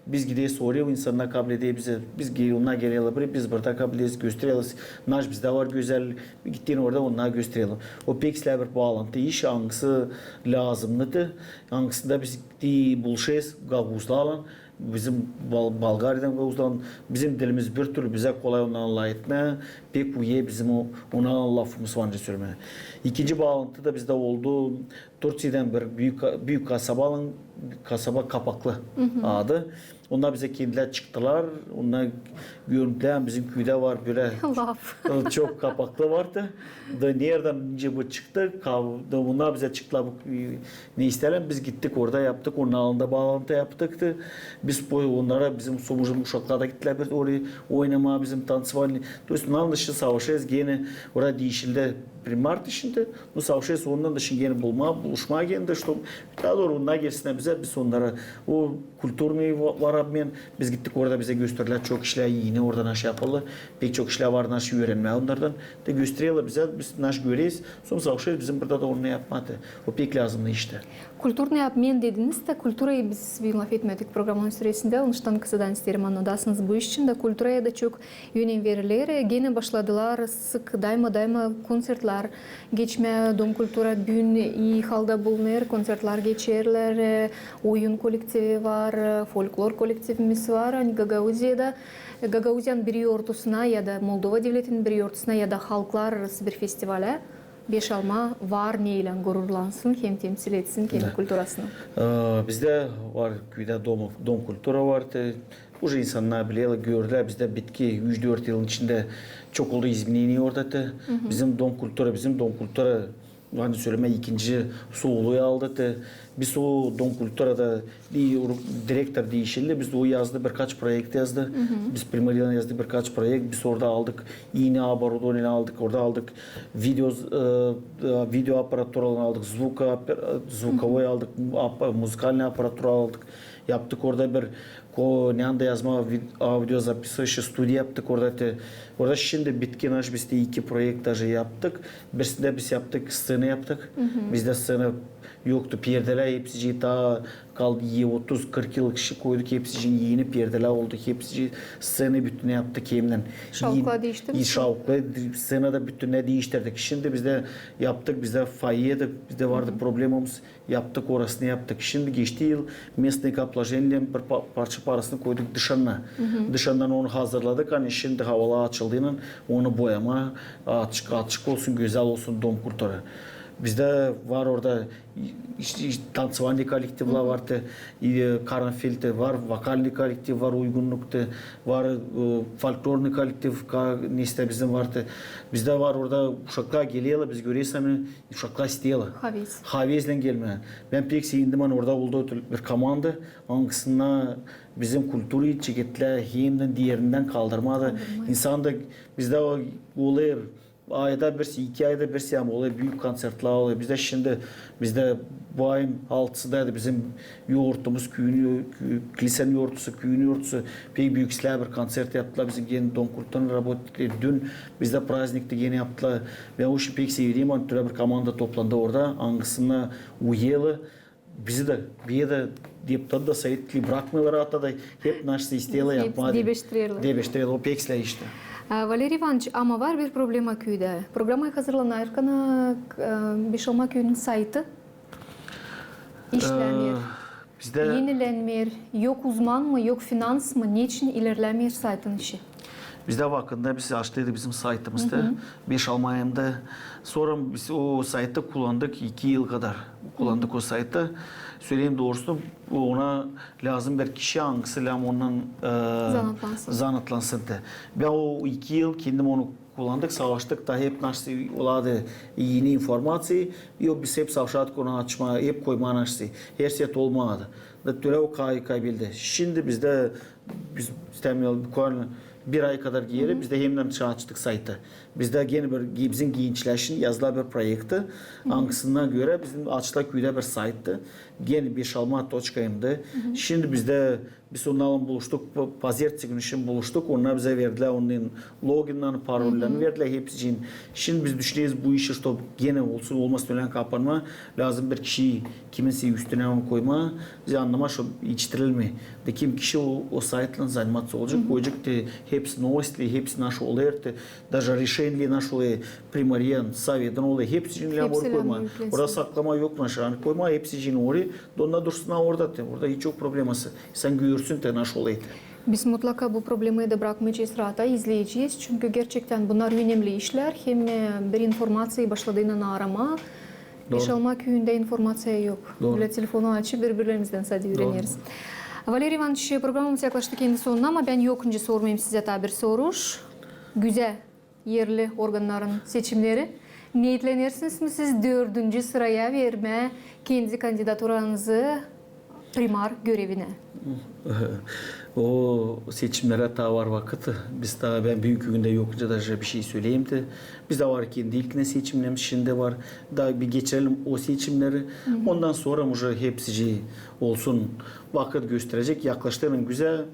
biz gideriz oraya, o insannar kablederiz bizi, biz ge-, onnar geleler buraya, biz burada kablederiz, göstereriz, naş bizdä var gözällik, gideriz orada, onnar gösterelim. O pek islää bir baalantı iş, angısı lääzımnıdı, angısında biz te buluşêrız gagauzlarlan, bizim Bol-, Bolgariyadan gagauzlarlan, bizim dilimiz bir türlü, bizä kolay onnarlan lafetmää, pek uyêr bizim o, onnarlan lafımız var nicä sölemää. İkinci baalantı da bizdä oldu, Tursiyadan bir büük, büük kasabalan, kasaba Kapaklı adı. Onnar bizä kendilär çıktılar. Onnar göründülär, bizim küüdä var bölä çok kapaklı vardı. Da neredän nicä bu çıktı? Ka-, da onnar bizä çıktılar, bu, e, ne isteerlär, biz gittik orada yaptık. Onnarlan da baalantı yaptık da. Biz po-, onnara, bizim Somujun uşakları da gittilär bir oraya oynamaa, bizim танцевальный. То есть onnarlan ışın savaşêrız genä, orada diişildi bir mart işindä. Ну, savaşêrız ondan da şindi genä bulmaa, buluşmaa genä dä, ştob taa dooru onnar gelsinnär bizä, biz onnara. O культурный va-, var обмен, biz gittik orada, bizä gösterdilär çok işlär, eni orada naş yapılêr. Pek çok işlär var, naş üürenmää onnardan. Da göstererlär bizä, biz naş göreriz, sora savaşêrız, bizim burada da onu yapmaa. O pek lääzımnı iştär. Культурный обмен dediniz dä, kulturayı biz büün lafetmedik programanın süresindä, onuştan kısadan isteerim annadasınız bu iş için dä, kulturaya da çok önem veriler. Genä başladılar sık, dayma-dayma konţertlär geçmää. Dom kultura büün ii halda bulunêr, konţertlär geçerlär, e, oyun kolektivi var, e, folklor kolektivimiz var, ani Gagauziyada, e, Gagauziyanın biri ortasına ya da Moldova devletinin biri ortasına ya da halklararası bir festivalä beş alma var neylän gururlansın hem temsil etsin kendi kulturasını. E, bizdä var küüdä dom, dom kultura var, te, uje insannar bilerlär, gördülär, bizdä bitki üç-dört yılın içindä çok oldu izmeneniya orada, te. Bizim dom kultura, bizim dom kultura, ani sölemää, ikinci soluyu aldı, te. Biz o dom kulturada di-, direktor diişildi, biz o yazdı, birkaç proekt yazdı. Biz primariylan yazdık birkaç proekt, biz orada aldık eni оборудование aldık, orada aldık video, e, e, video aparaturalarını aldık, zvuka, aper-, zvukovoy aldık, ap-, музыкальный аппаратура aldık. Yaptık orada bir ko-, ne anda yazmaa, vid-, audio записывающий studiya yaptık orada, te. Orada şindi bitki naş biz te iki proekt даже yaptık. Birisindä biz yaptık, sţena yaptık. Bizdä sţena yoktu, perdelär hepsicii taa kaldı, e, otuz-kırk yıl kişi koyduk, hepsicii eni perdelär oldu, hepsicii sţena bütünä yaptık hemdän. Şavukları diiştirdik. Şavukları, sţena da bütünä diiştirdik. Şindi bizdä yaptık, bizdä foyedä, bizdä vardı problemamız. Yaptık, orasını yaptık. Şindi geçti yıl местный капложенийлän bir pa-, parça parasını koyduk dışanına. Dışandan onu hazırladık, ani şindi havalar açıldıynan onu boyamaa açık, açık olsun, gözäl olsun dom kultura. Bizdä var orada iş-, iş-, танцевальный kollektivlär var, te, e, karanfil te var, vokalnıy kollektiv var, Uygunnuk te var, e, folklornıy kollektiv, ka-, neysä bizim var te. Bizdä var orada uşaklar gelerlär, biz göreriz, ani uşaklar isteerlär. Havezlän gelmää. Bän pek sevindim, ani orada oldu bir komanda, angısında bizim kulturayı çeketlär hemdän derindän kaldırmaa da. İnsan da bizdä o, olêr ayda bir, iki ayda bir, ama olêr büük konţertlär olêr. Bizdä şindi, bizdä bu ayın altısındaydı bizim yortumuz, küüyün yo-, kü-, kilisenin yortusu, küüyün yortusu pek büük islää bir konţert yaptılar. Bizim genä dom kulturaylan работать etti. Dün bizdä praznikti, genä yaptılar. Bän o işi pek sevindim, ani türlü bir komanda toplandı orada, angısına uyêrlar. Bizi dä, beni dä, deputatı da, sovetleri brakmêêrlar, hatta da hep naşsa isteerlär yapmaa. Debeştirerlär. Debeştirerlär, o pek islää iştär. E, Valeriy İvanıç, ama var bir problema küüdä. Programaya hazırlanêrkana, e, Beşalma küüyünün saytı işlämeer, bizdä enilenmeer, yok uzman mı, yok finans mı, neçin ilerlämeer saytın işi? Bizdä vakıdında biz açtıydık bizim saytımızı da, Beşalma ayında. Sora biz o saytı kullandık iki yıl kadar. Kullandık o saytı. Söleyim doorusu, ona lääzım bir kişi, angısı lääzım ondan, e, zanaatlansın. Zanaatlansın da. Bän o iki yıl kendim onu kullandık, savaştık da hep nasıl olardı eni informaţiya, yok biz hep savaştık onu açmaa, hep koymaa nasıl, her şey olmadı. Da türä o kay-, kaybeldi. Şindi bizdä, biz, biz tam bukvalno bir ay kadar geeri bizdä hemdän açtık saytı. Bizdä genä bir, bizim gençlär için yazdılar bir proekti. Angısına görä bizim açtılar küüdä bir saytı. Genä Beşalma точка эм ди. Şindi bizdä biz onnarlan buluştuk, pa-, pazertesi günü şindi buluştuk. Onnar bizä verdilär onun loginnini, parollini verdilär hepsicin. Şindi biz düşüneriz bu işi, ştob genä olsun, olmasın ölän kapanma. Lääzım bir kişi, kiminsä üstünä onu koymaa. Biz annamaa, ştob içtirilmeer. Da kim kişi o, o saytlan заниматься olacek, koyacek da hepsi новостьлер, hepsi nasıl olêr da, даже решениелär nasıl olêr, примарен, советлär olêr, hepsicin lääzım orayı koymaa. Orada saklamaa yok nasıl, ani koymaa hepsicin orayı. Da onnar dursun orada da, orada hiç yok probleması. Sän görsün da nasıl olêr da. Biz mutlaka bu problemayı da brakmayacez rahata, izleyecez. Çünkü gerçektän bunnar önemli işlär. Hem, e, bir informaţiyayı başladıynan aramaa. Beşalma küüyündä informaţiya yok. Bölä telefonu açıp biri-birlerimizdän sade üüreneriz. Valeriy İvanıç, programamız yaklaştı kendi sonuna, ama bän yok nicä sormayım sizä taa bir soruş. Güzä erli organnarın seçimneri. Neetlenersiniz mi siz dördüncü sıraya vermää kendi kandidaturanızı primar görevinä? O seçimnerä taa var vakıt. Biz taa, bän büünkü gündä yok nicä даже bir şey söleyim da. Bizdä var kendi ilkinä seçimnerimiz, şindi var. Da bir geçirelim o seçimneri. Ondan sora уже hepsicii olsun, vakıt gösterecek. Yaklaştıynan güzä,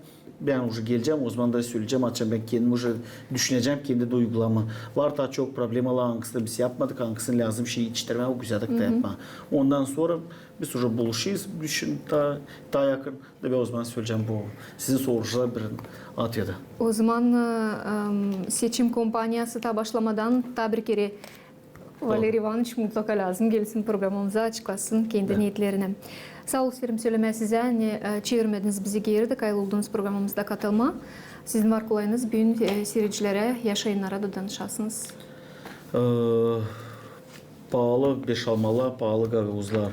bän уже gelecäm, ozaman da söleyecäm, açan bän kendim уже düşünecäm, kendi duygularımı. Var taa çok problemalar, angısını biz yapmadık, angısını lääzım şey içtirmää, o güzä da yapmaa. Ondan sora biz уже buluşêrız, düşün, taa, taa yakın. Da bän ozaman söleyecäm bu sizin soruşa bir atvet. Ozaman, e, em, seçim kompaniyası taa başlamadan taa bir kerä Valeriy İvanıç mutlaka lääzım gelsin programamıza, açıklasın kendi neetlerini. Saa ol isteerim sölemää sizä, ani, e, çevirmediniz bizi geeri da, kayıl oldunuz programamızda katılmaa. Sizin var kolayınız büün, e, siiredicilerä, yaşayannara da danışasınız. E, paalı beşalmalar, paalı gagauzlar.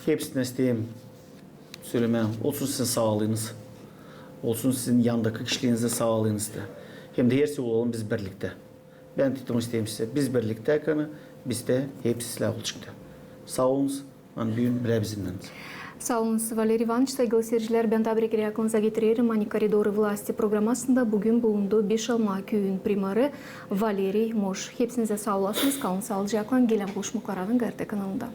Hepsinä isteerim sölemää, olsun sizin saalıınız, olsun sizin yandakı kişilerinizdä saalıınız da. Hem dä hersi olalım biz birliktä. Bän taa onu isteerim sizä. Biz birliktä, ani biz dä hepsi sizlär olacek da. Saa olunuz, ani büün bilä bizimnän. Saa olunuz, Valeriy İvanıç. Saygılı siiredicilär, bän taa bir kerä aklınıza getirerim, ani «Коридоры власти» programasında büün bulundu Beşalma küüyün primarı Valeriy Moş. Hepsinizä saa olasınız, kalın saalıcaklan, gelän buluşmaklara ART kanalında.